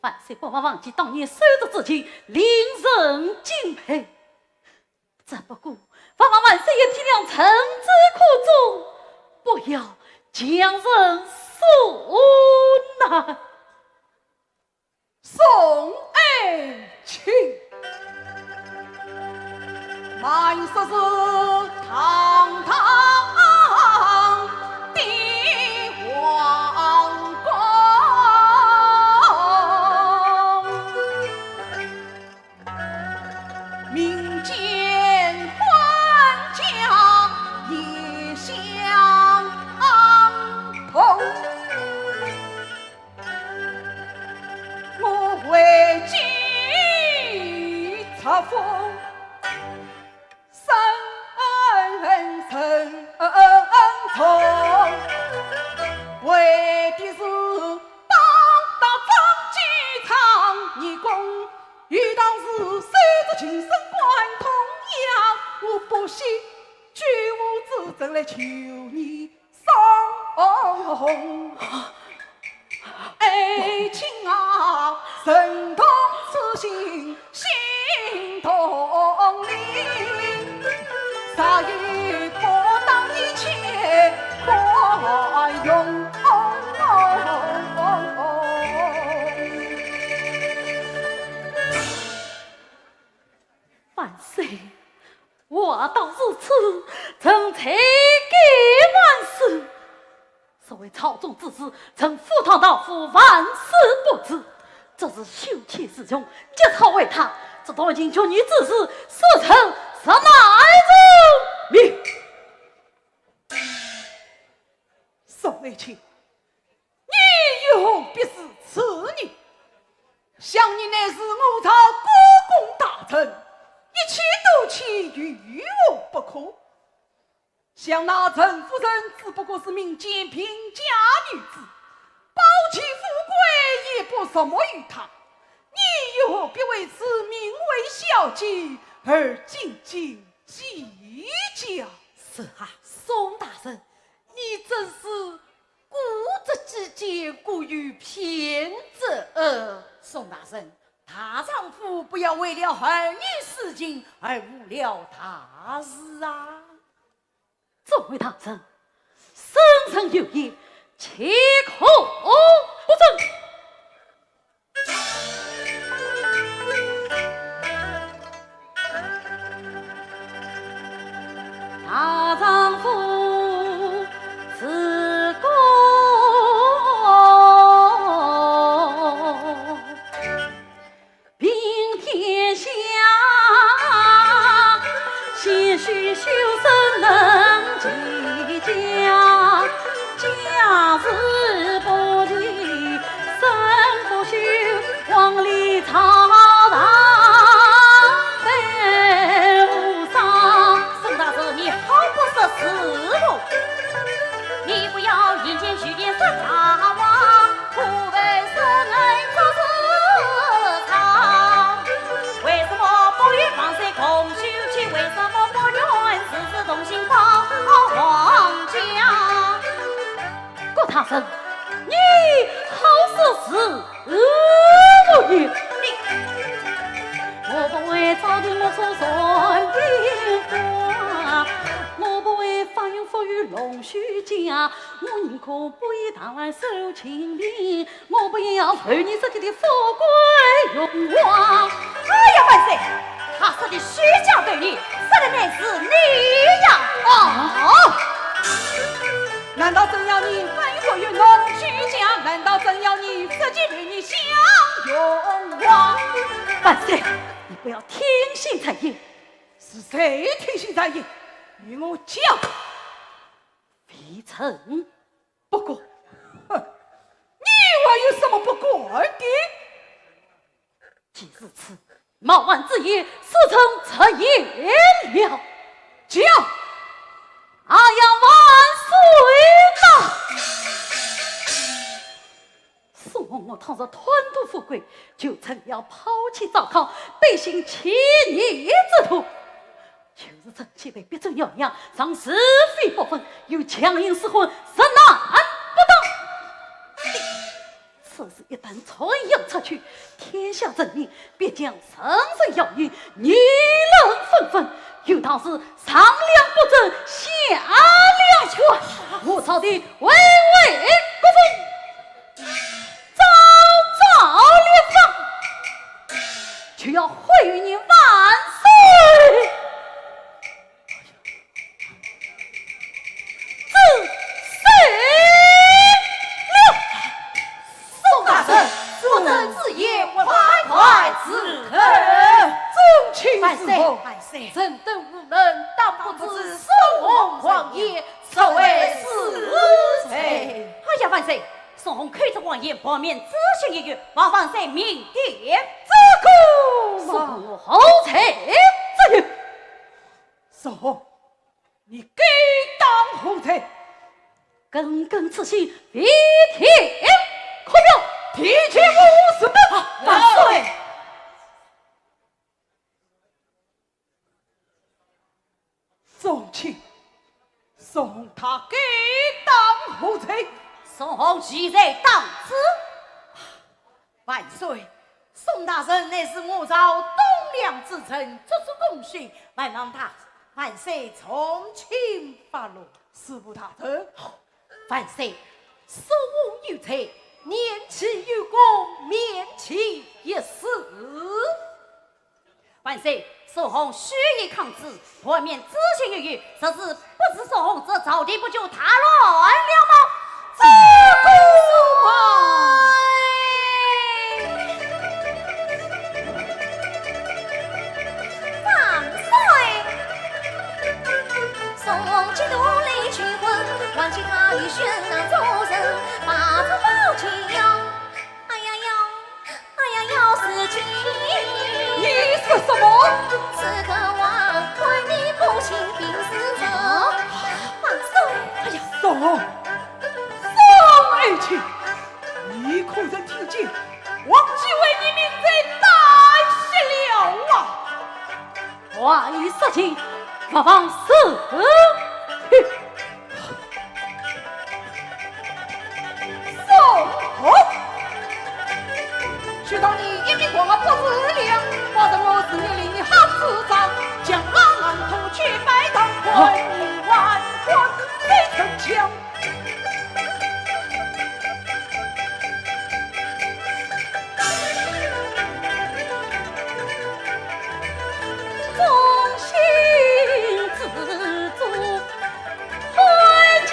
万岁不要忘记当年受辱之情，令人敬佩。只不过，还望万岁也体谅臣子苦衷，不要强人所难。 宋爱卿。慢说是堂堂的皇宫，民间官家也相同。 我为君作风，深深重，为的是报答张继昌义功，与当时受辱情深贯通一样，我不惜举物之证来求你 送。爱卿啊，诚同此心，心同理，若有不当，一切宽容。万岁， 话到如此，臣罪该万死。所谓朝中之事，臣赴汤蹈火，万死不辞。这是休戚之用，急草为他，这段刑求你之事，恕臣实乃认命。宋爱卿， 你又何必如此呢？想你乃是我朝国公大臣，一切都去于我不可。想那陈夫人只不过是民间贫家女子，抱其富贵也不什么于她，你又何必为此名为小姐而斤斤计较？是啊，宋大人， 你真是固执己见，过于偏执。呃，宋大人，大丈夫不要为了儿女私情而误了大事啊。众位大人，圣上有言，岂可不遵？ 大丈夫自古平天下，岂须修身能齐家。 家事不齐身不休，黄里草堂被无伤。宋大人，你好不识时务，你不要眼见许仙说大话，不问圣人做事长。为什么不与万岁共休戚？为什么不愿自你好色是无也。我不会朝廷没收传兵官，我不会发运富裕龙须家，我宁可不以大碗受清贫，我不要受你这些的富贵荣华。哎呀，万岁！他说的虚假对你，说的乃是你呀！哦，难道真要你发运富裕龙须家？难道真要你这些对你享荣华？万岁，你不要听信谗言。是谁听信谗言？与我讲。微臣不敢。哼，你还有什么不敢的？既如此，冒犯之言，恕臣直言了。讲。哎呀，万岁呐！宋弘我倘若贪图富贵，就成了抛弃糟糠、背信弃义之徒。就是臣妾被逼走，娘娘尚是非不分，又强行赐婚，实难不当。此事一旦传扬出去，天下人民必将人人效应，议论纷纷，又当是上梁不正下梁歪，我朝廷危危不分，昭昭烈烈，就要毁于你万岁之手了。宋大人，不争之言，快快止口。宗亲万岁，万岁，臣等无能，当不知宋弘谎言，实为是谁。哎呀，万岁，宋弘口出谎言，薄面知县一语，望万岁明鉴。这个嘛，宋弘何罪之有？宋弘，你该当何罪？根根此心，未定可表。提起我是本。啊，万岁！ 宗亲，宋弘他该当何罪？宋弘其罪当诛。万岁，宋大人乃是我朝栋梁之臣，做出功勋，还望大万岁从轻发落。吏部大人。万岁，宋弘有罪，念其有功，免其一死。 万岁，宋弘蓄意抗旨，薄面知县一语，若是不治宋弘，这朝廷不就大乱了吗？这个万岁！万岁！宋弘企图离去婚，挽起他的宣郎做人，把这宝剑要，哎呀要， 哎呀，要死去！你说什么？此刻王看你不清平时者。放手！哎呀，宋弘，宋爱卿，你可曾听见？王继为你命在旦夕了啊！话语说尽，勿妨死去。 宋弘，就当你一命关我不自量，保证我日夜令你好自张，将来俺同去拜堂，看你还敢再逞强。 忠心之主，潘家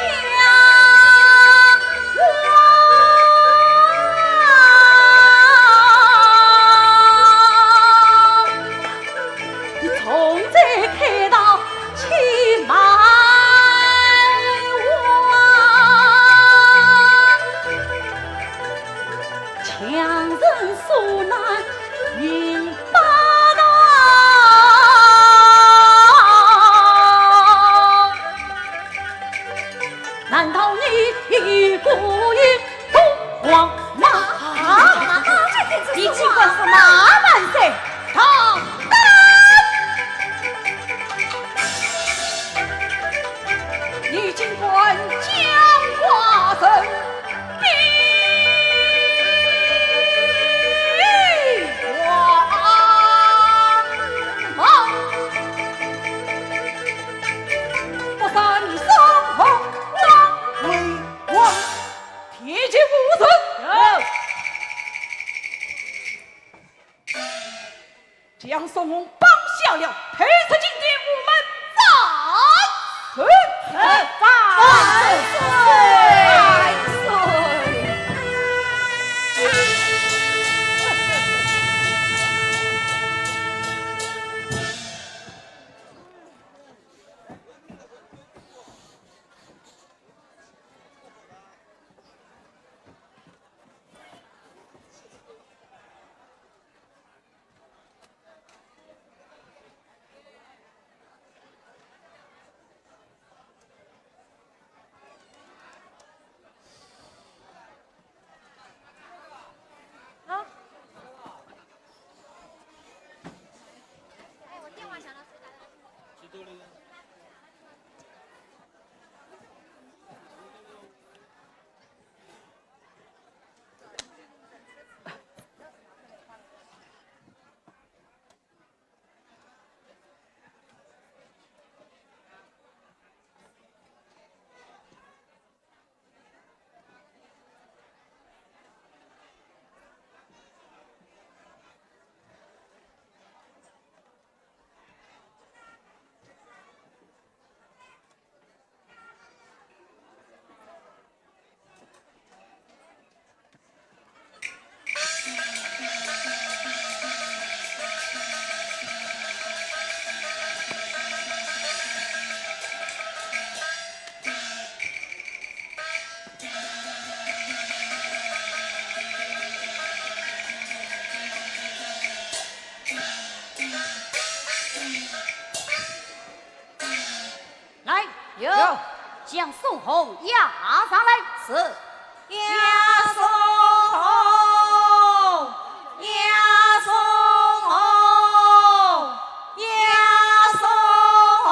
王。绑下了，退出金殿，我们斩首。斩首！万岁！万岁！来，有。有。将宋弘押上来。是。押宋弘，押宋弘，押宋弘。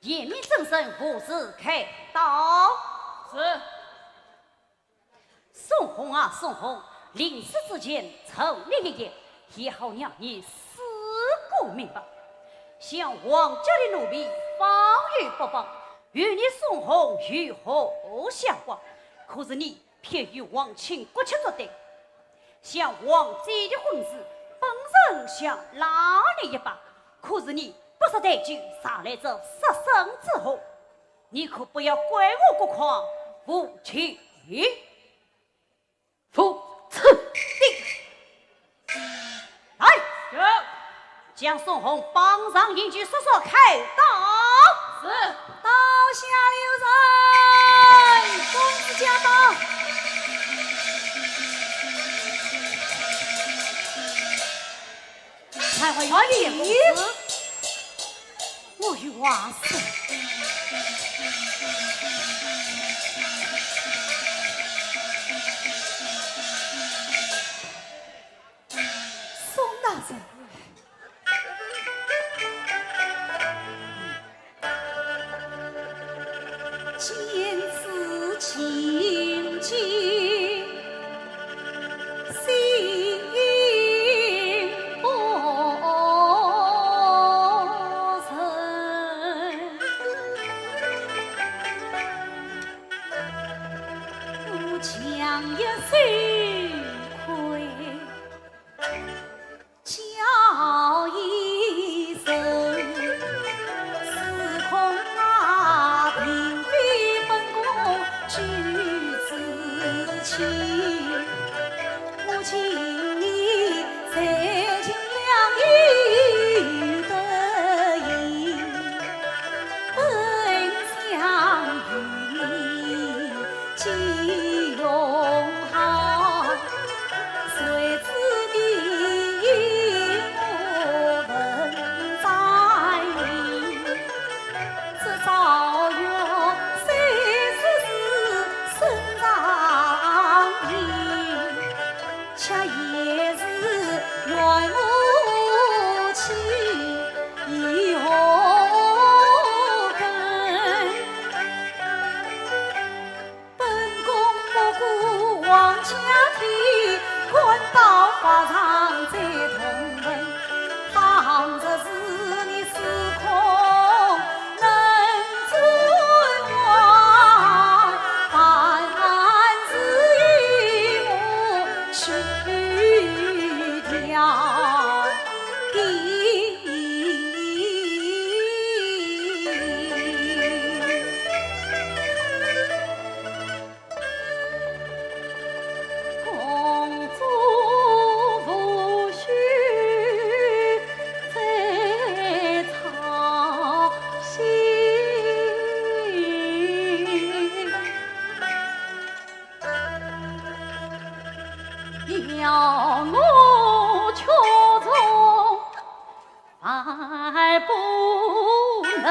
严明正身，无事开刀。是。宋弘啊，宋弘，临死之前，求你一言，也好让你死个明白。像王家的奴婢，方圆八方，与你宋弘有何相关？可是你 偏与皇亲国戚作对。像王姐的婚事，本人想拉你一把，可是你不识抬举，惹来这杀身之祸，你可不要怪我国匡无情。付此地。 来，有。将宋弘绑上刑具，速速开刀。是。刀下留人，公子驾到。快快有礼。哎呀，我有话说。 宋大人，见此情景，心不忍。 我强颜羞愧，叫一声。司空啊，并非本宫举止轻，我请你 在情两意得意，本想与你计用好，谁知你我文章 这朝月虽是生长平，却也是缘木起后根。 本宫不顾王家体，官到法场最痛恨。倘若是你司空能转弯，万事与我去掉定。 公主无需再操心，要我卻从 万不能。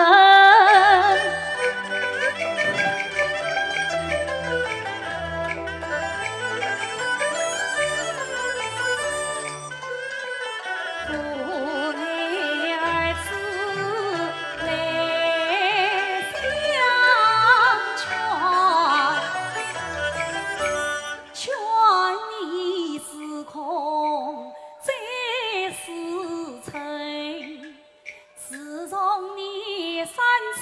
无奈儿子来相劝， 劝你司空再思忖，自从你三次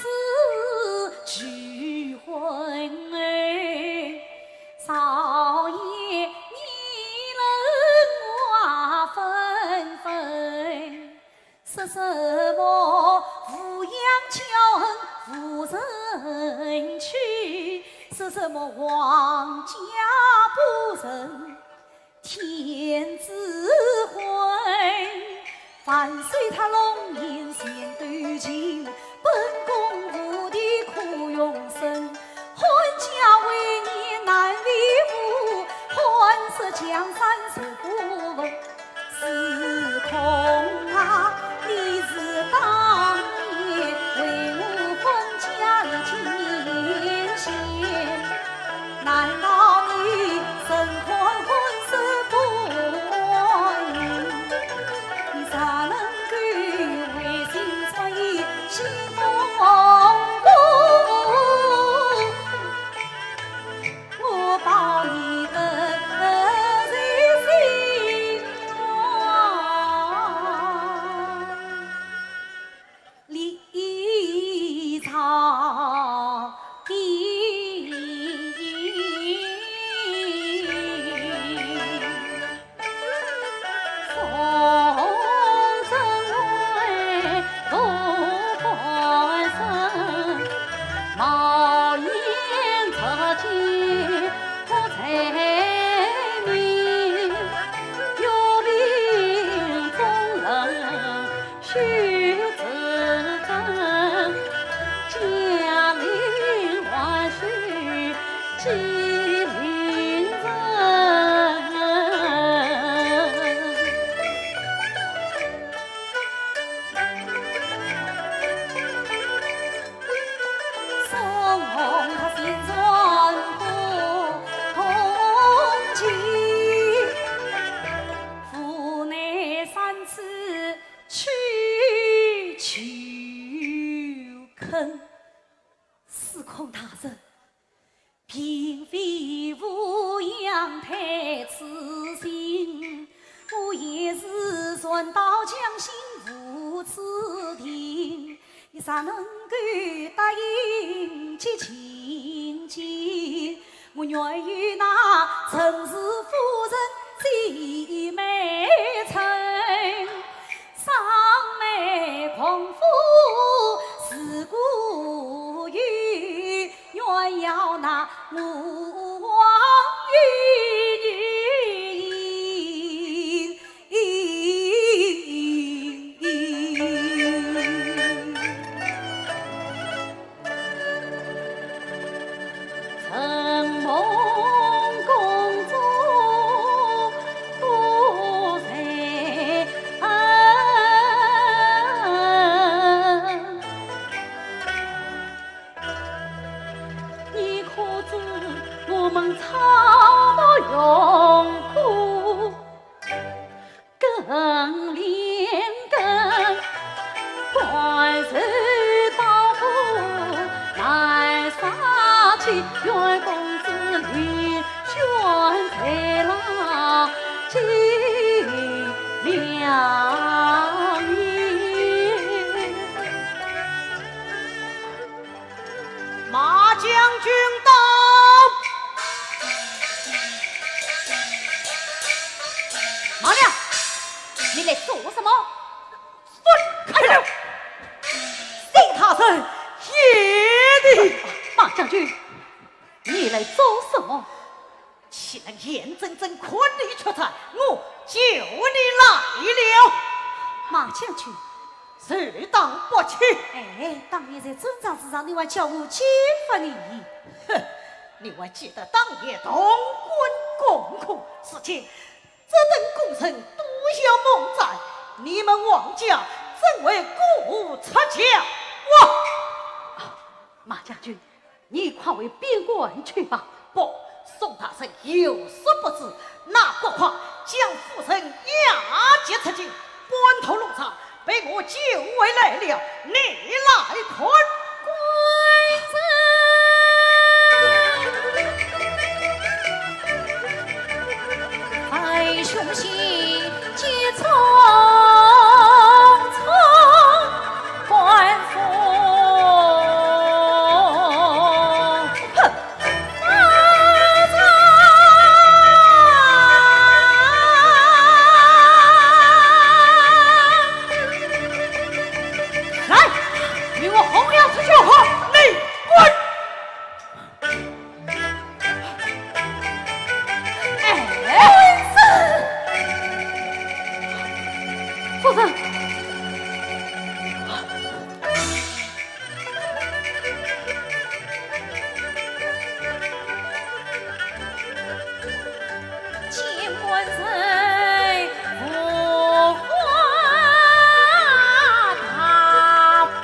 拒婚后，朝野议论话纷纷。 说什么抚养娇恩无人娶，说什么王家不成天子婚。万岁他龙颜显斗情，本宫无地可容身。 汉家为你难为父，汉室江山谁不问？司空啊，你是当年为我分家立天险，难道你身看汉室不安宁？你怎能够违心穿司空大人，并非武阳太子心，我也是船到江心无处停。你若能够答应接近，我愿与那陈氏夫人结盟成。 双眉共赴是故意，愿要那吴王与你承蒙公主不在恩。你可知我们草木用苦 更连根，官受刀斧难杀去，愿公子力全在那金陵。 马将军到。马良，你来做什么？滚开！哎呦，沈大人，贤弟。马将军，你来做什么？ 岂能眼睁睁看你出战，我救你来了。马将军，受当不起。哎，当年在战场之上，你还叫我救不你。哼，你还记得当年潼关攻克，如今这等功臣都要蒙斩，你们王家怎会顾此教啊？马将军， 你快回边关去吧。不，宋大人有所不知，那郭槐将夫人押解出京，半途路上被我救回来了，你来看。官人，爱兄心急匆匆，官府 哼！来，与我红娘出去。好，你滚！哎，夫人！ 见官人无话大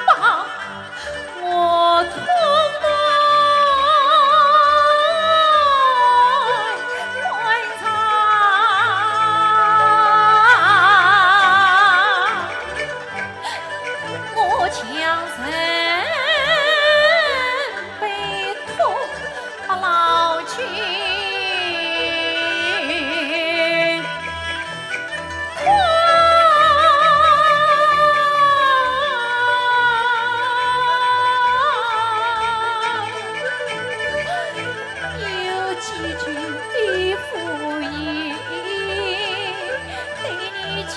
方，我痛痛官场。 我将人背痛不老去。有几句非福言，对你讲。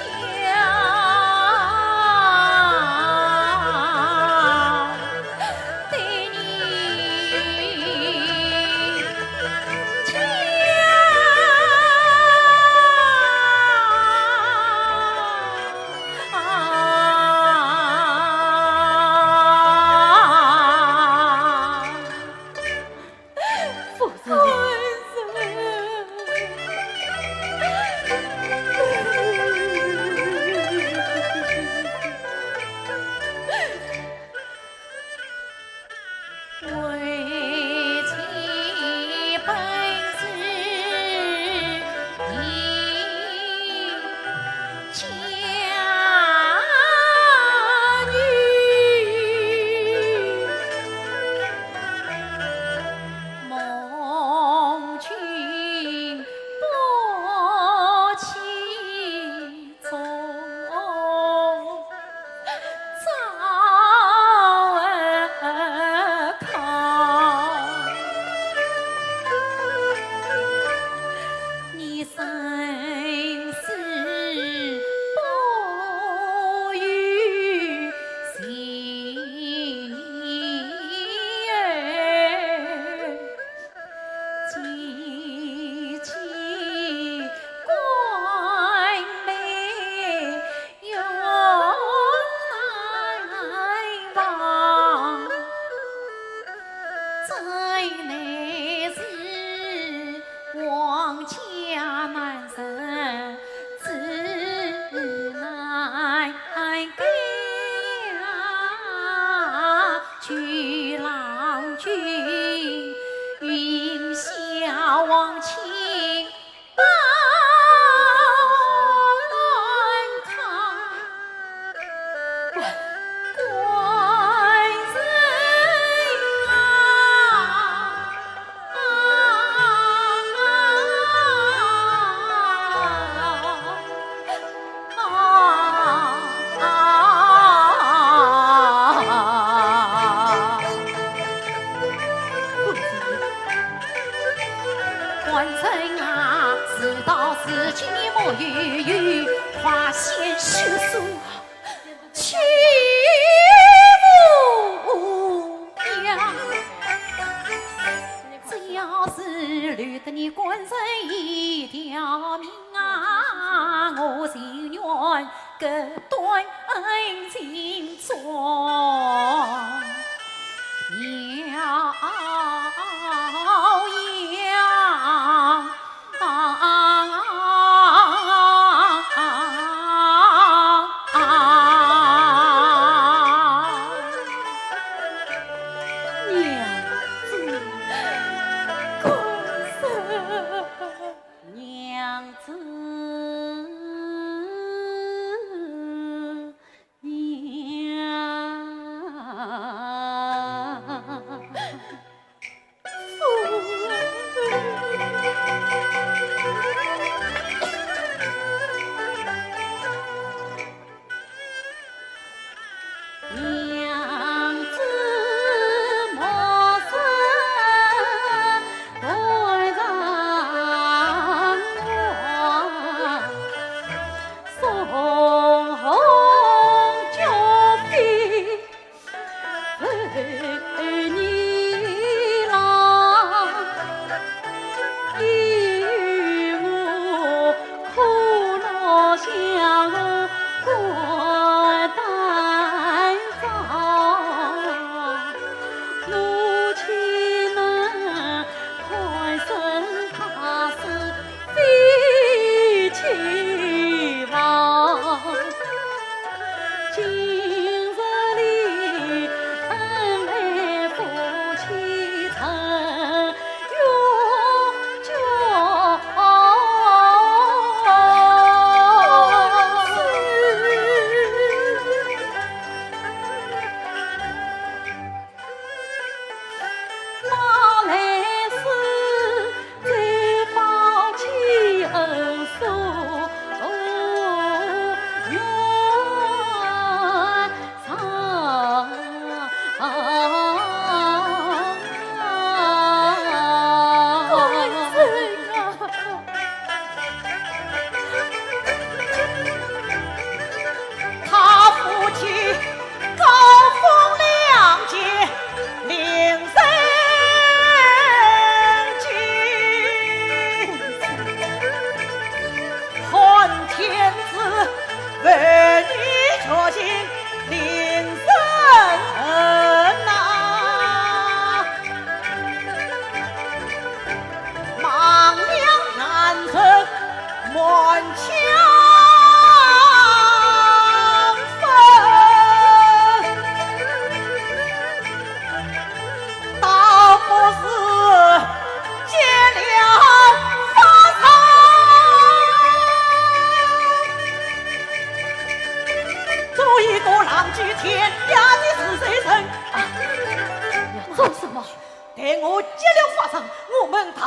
待我劫了法场，我们逃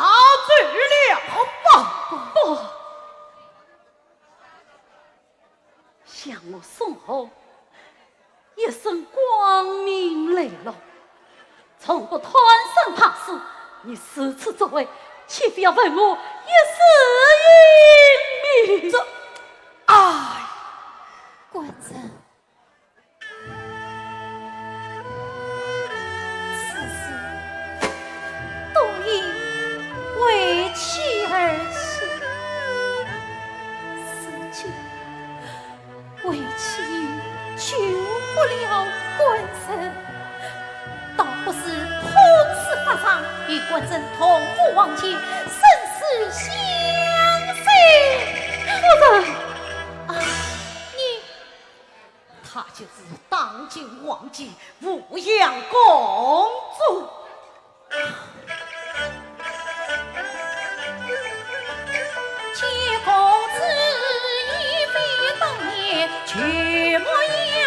走了。好吧。不，向我宋弘一身光明磊落，从不贪生怕死。你如此作为，岂非要问我一世英名？这，哎，官人， 此事都因为妻而起，如今为妻救不了官人，倒不如痛死法场，与官人同赴黄泉，生死相随。夫人，啊，你 她就是当今皇后湖阳公主。见公子一副当年旧模样，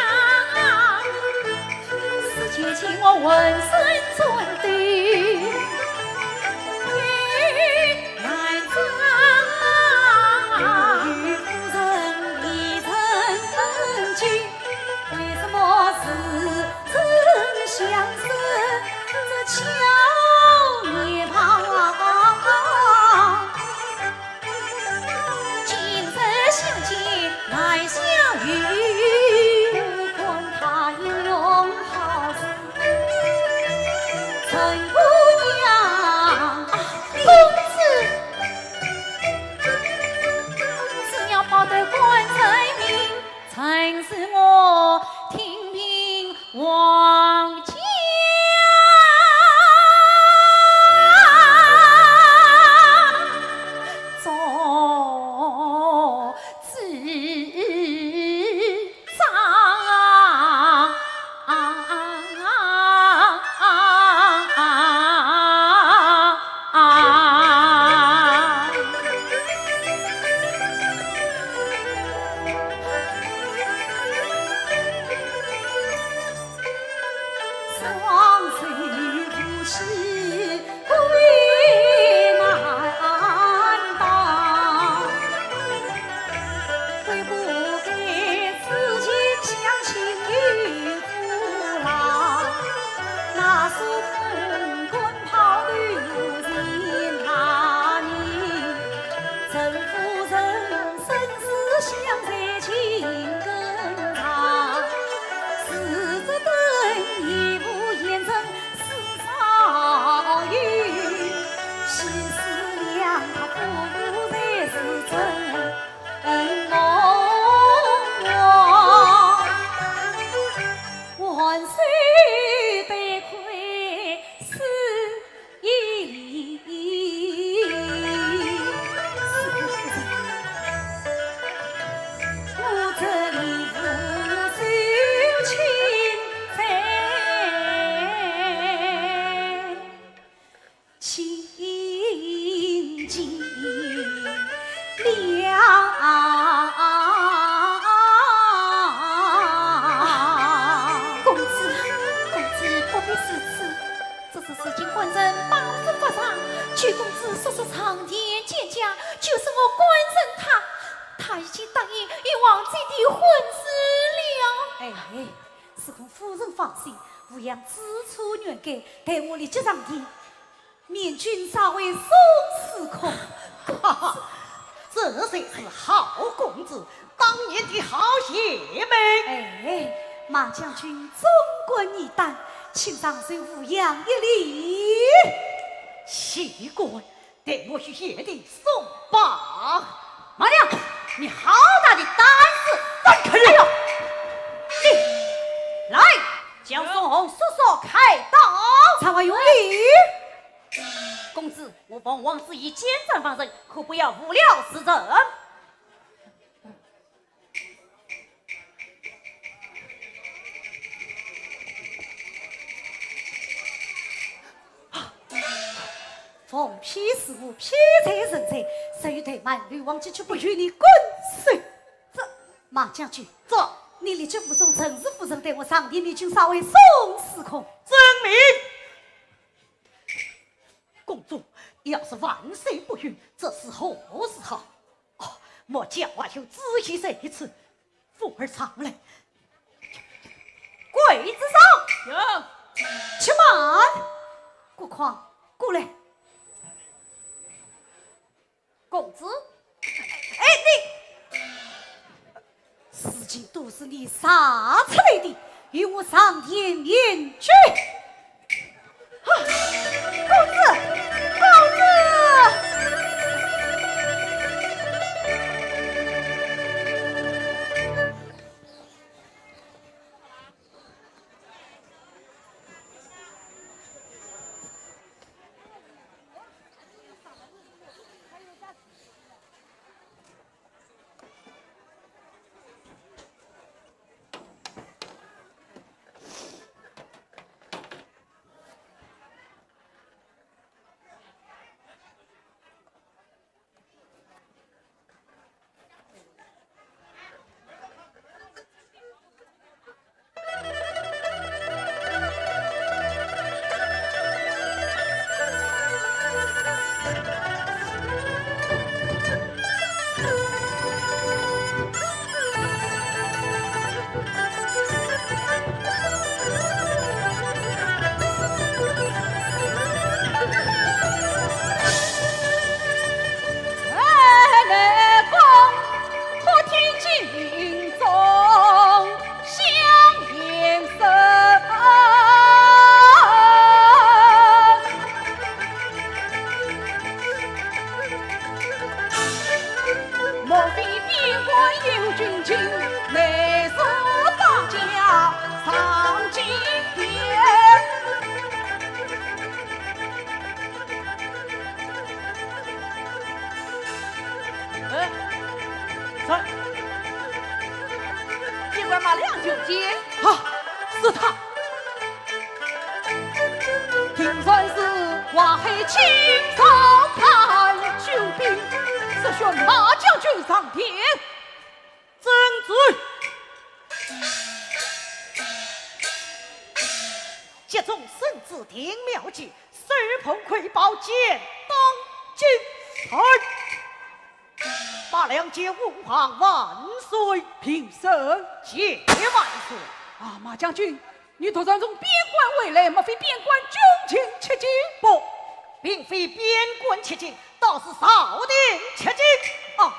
世间情我浑身战抖。 难张。夫人未曾问起，为什么似曾相识？这巧面庞，今日相见难相遇，不管他英雄好汉。 陈姑娘。啊，公子。只要报得官人名，曾是我听凭皇家宗 之长。双手扶膝 跪难当。悔不该此前相请有阻拦，那时公馆抛头无情他人，陈夫人生死相随情更长。是这等义父贤臣 是少有，岂是两他夫妇才是真恩盟。万岁得亏是一礼。是不是？我这里无事请罪。 请见了。公子，公子不必如此，只是如今官人帮扶法场，求公子速速上殿见驾，就是我官人他，他已经答应与皇姐订婚事了。哎， 是孔夫人放心，无恙之处原该，待我立即上殿，面君稍为松时空。哈哈，这才是好公子，当年的好爷们。哎，马将军忠肝义胆，请上受无恙一礼。岂敢， 待我与贤弟送报。马良，你好大的胆子，胆敢！哎呦，你来，将宋弘速速开刀。参话有理。公子，我奉皇旨以监斩犯人，可不要误了时辰。 奉批事务，批在人在，谁有怠慢，刘王即刻不与你共事。这，马将军，这，你立即护送陈氏夫人待我上殿面君稍为松时空。遵命。公主，要是万岁不允，这是何时好？哦，末将还有旨意在此，扶儿上来。跪子上。有。且慢，顾况，过来。 公子。哎，你，事情都是你杀出来的，与我上殿面去。啊，公子，公子。哎，走。边关马良求见。啊，是他。听说是淮海清朝派救兵，是宣马将军上殿。遵旨。接众圣旨定妙计， 手捧魁宝，箭当金盆。马良见吾皇万岁。平身。谢万岁。啊，马将军，你突然从边关回来，莫非边关军情吃紧？不，并非边关吃紧，倒是朝廷吃紧。啊？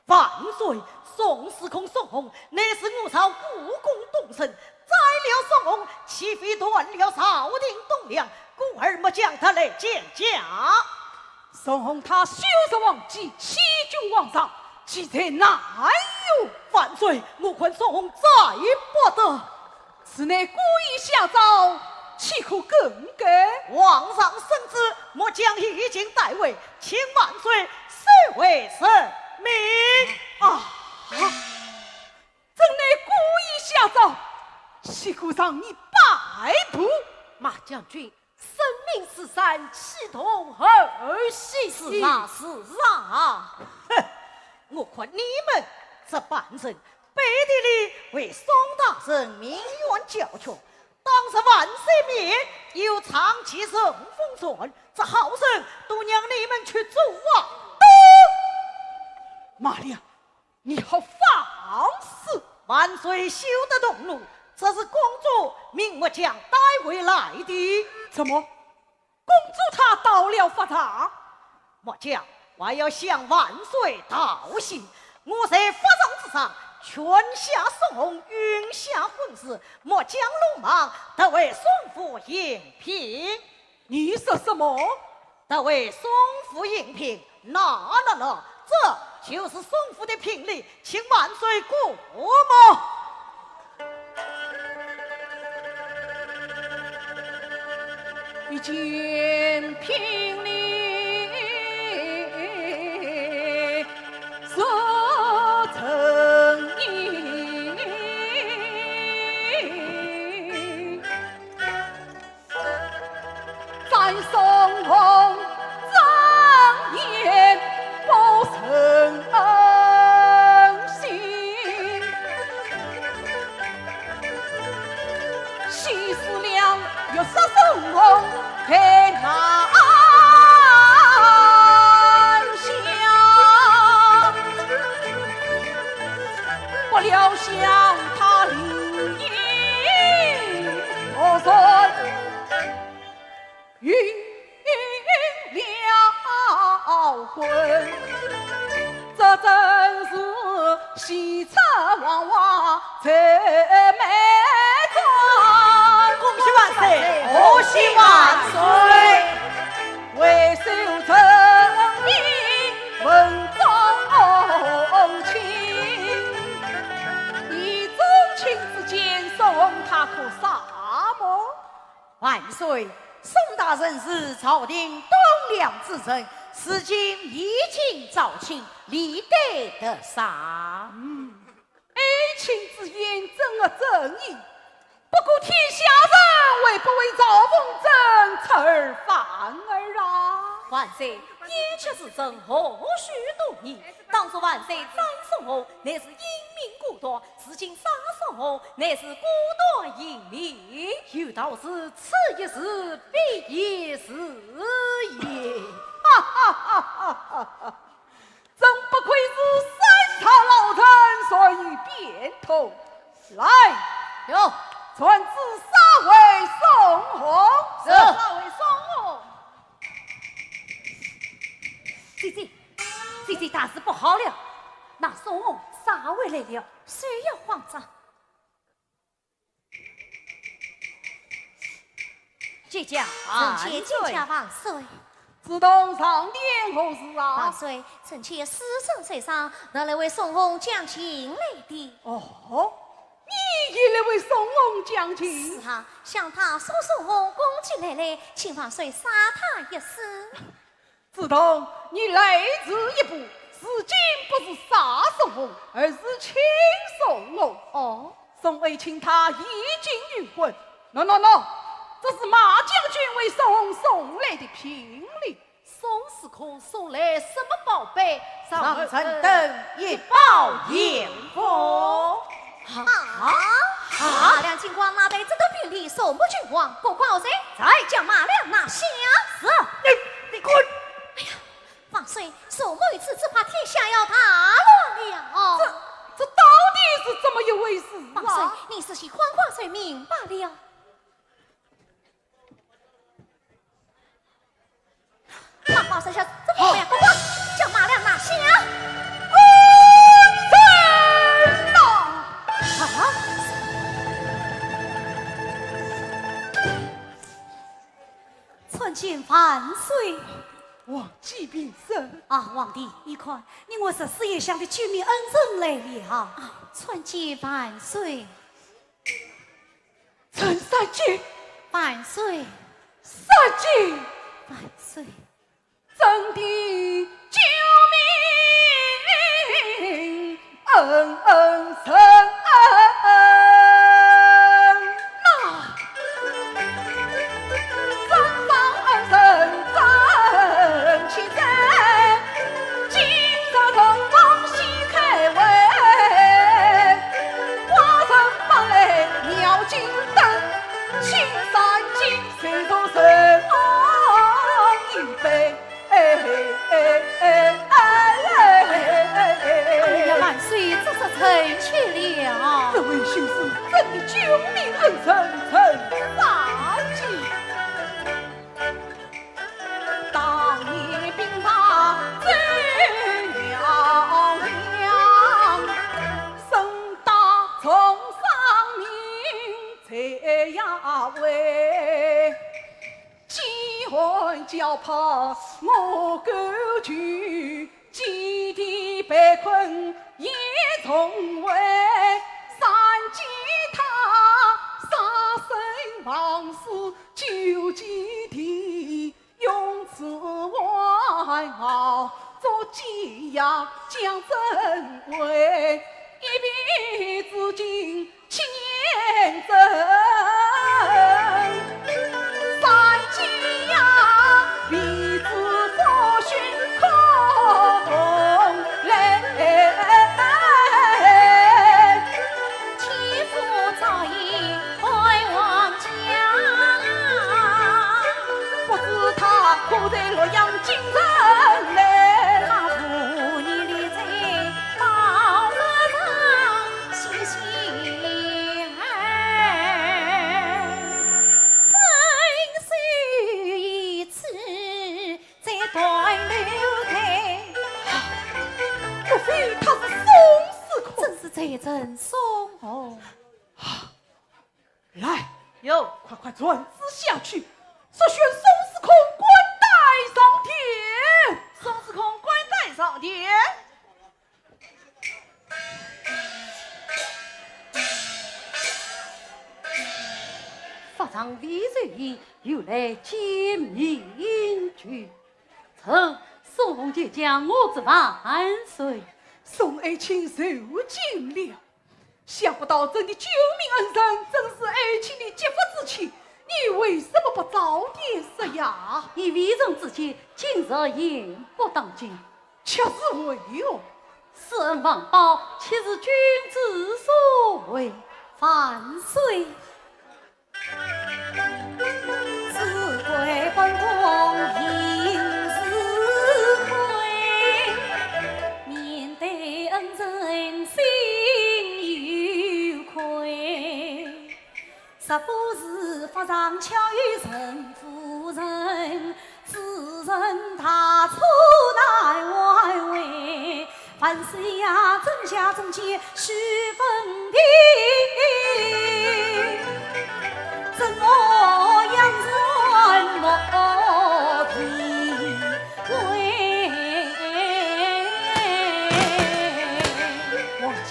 万岁，宋司空宋弘乃是我朝故宫东臣，斩了宋弘，岂非断了朝廷栋梁，故而末将特来见驾。宋弘他羞辱皇姐，欺君罔上，其罪哪有？万岁，我看宋弘罪不得。 此乃故意下诏，岂可更改？皇上圣旨，末将已经带回，请万岁收回圣命。啊，啊，怎奈故意下诏，岂可让你摆布？马将军，圣命如山，岂同儿戏？是啊，是啊。哼，我看你们这班人， 背地里为宋大人鸣冤叫屈，当着万岁面又唱起顺风船，这好生都让你们去做啊！马良，你好放肆！万岁休得动怒，这是公主命末将带回来的。怎么？ 公主她到了法场？末将还要向万岁道喜，我在法场之上，劝下宋弘，允下婚事，末将鲁莽，特为宋府应聘。你说什么？特为宋府应聘，那，那，那，这就是宋府的聘礼， 请万岁过目。一见聘礼如春意，赞宋弘 张言不诚信，岂是两玉石松红配兰香，不料想他另有何人， 运了婚，这真是喜出望外愁眉转。恭喜万岁，贺喜万岁！回首成命问宗亲，以宗亲之见，宋弘他可赦么？ 万岁，宋大人是朝廷栋梁之臣，如今衣锦招亲，理得得赦。嗯，爱卿之言，朕也正意。不过天下人会不会嘲讽朕出尔反尔啊？万岁，燕雀之争，何须多言？当初万岁斩宋弘，乃是英明果断， 如今杀宋弘，乃是果断英明。有道是，此一时，必有时也。哈哈哈哈哈哈！真不愧是三朝老臣，善于变通。来，有。传旨杀回宋弘。是。杀回宋弘。姐姐，姐姐，大事不好了！那宋弘杀回来了，休要慌张。 姐姐，啊，臣妾见驾万岁。梓童上殿何事啊？万岁，臣妾私自受伤，特来为宋弘讲情来的。哦，你也来为宋弘讲情？是啊，想他说宋弘攻击来了，请万岁赦他一死。 梓童，你来迟一步，如今不是杀宋弘，而是请宋弘。哦。宋爱卿他已经运婚。喏，喏，喏，这是马将军为宋弘送来的聘礼。宋司空送来什么宝贝？让臣等一饱眼福。 啊？啊？马良、金光拿来这个聘礼，送与君王，各挂谁？在。将马良拿下。是。你，你滚！哎呀，万岁，宋弘如此，只怕天下要大乱了。这，这到底是怎么一回事啊？万岁，你仔细看看就明白了。 马宝三下，这么样，快快将马良拿下。恩人呐！啊？参见万岁。皇姐平身。啊，皇帝，你看，你我十四爷乡的救命恩人来了。啊，参见万岁。 陈三姐。万岁。三姐。万岁。朕的救命恩人呐！哎呀，万岁，这是臣妾了。这位就是朕的救命恩人陈三姐。人送哦。来，有。快快传旨下去，速宣宋司空官带上殿。宋司空官带上殿。法场未就已，又来见面酒。臣宋弘见驾，我祝万岁。宋爱卿受惊了。 想不到朕的救命恩人正是爱卿的结发之妻，你为什么不早点说呀？依微臣之见，今日言不当今。却是为何？施恩忘报，岂是君子所为？万岁。 自愧本宫行事亏，面对恩人心有愧。若不是法场巧遇陈夫人， 此人大错难挽回，万岁呀，朕家中间须分别，怎么样忍莫体会。王姐，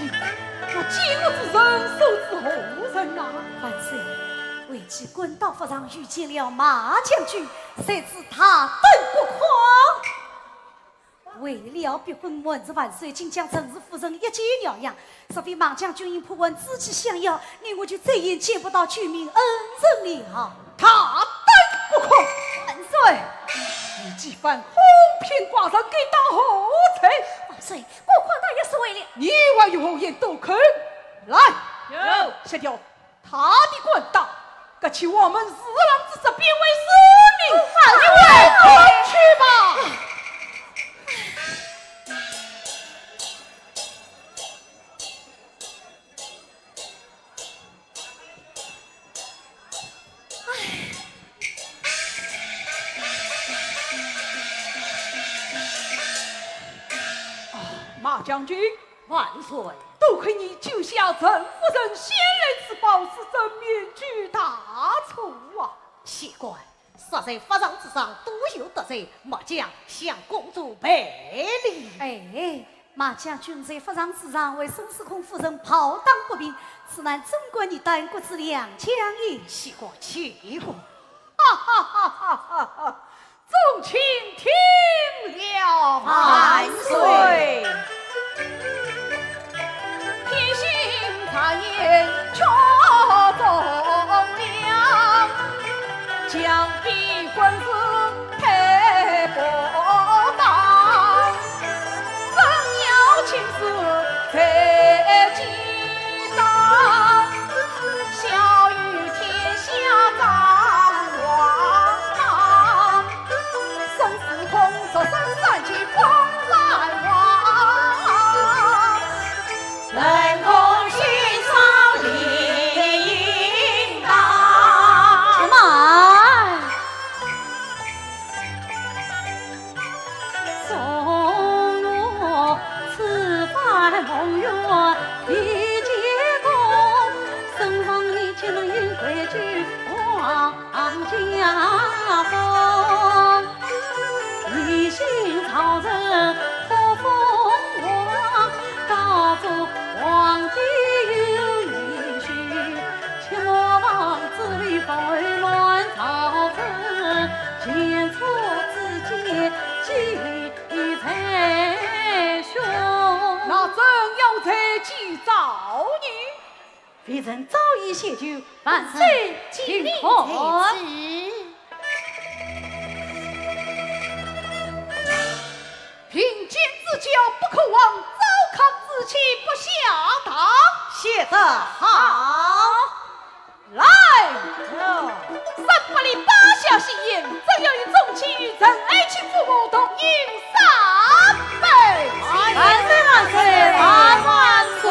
那奸恶之人，素是何人呐？万岁，为妻官到法场遇见了马将军，谁知大胆国狂。 为了避婚瞒住万岁，竟将陈氏夫人一箭搝死。若非马将军因破案之计相邀，你我就再也见不到救命恩人了。大胆国狂！万岁！你几番哄骗寡人，该当何罪？万岁，国狂大爷失威了。你还有何言多口？来，有。下掉 他的官当，革去我们侍郎之职，变为市民。快去吧。啊，马将军， 万岁。多亏你救下陈夫人，先来此报，使朕免去大错啊。谢官，若在法场之上多有得罪，末将向公主赔礼。哎，马将军在法场之上为宋司空夫人炮打不平，此乃朕官你担国之两相宜。谢官谢过。哈哈哈哈哈哈！ 众卿听了。万岁。偏心谗言却中了，强逼婚事配不当，怎料亲事在即当。 孝与天下张望，生死空，昨生三界放来望，能共欣赏理应当。且慢。 送我此番梦圆的结果，身旁你岂能因规矩忘家风？一心朝政不风光，高祖皇帝有遗训，切莫忘子立后乱朝政，前车之鉴，记 在胸。那怎样才祭灶呢？微臣早已谢酒，万岁请看。平肩之交不可忘，糟糠之妻不下堂。写得好。 来，三百里八下戏言，怎样与众卿与陈爱卿父母同饮三杯？万岁万岁万万岁！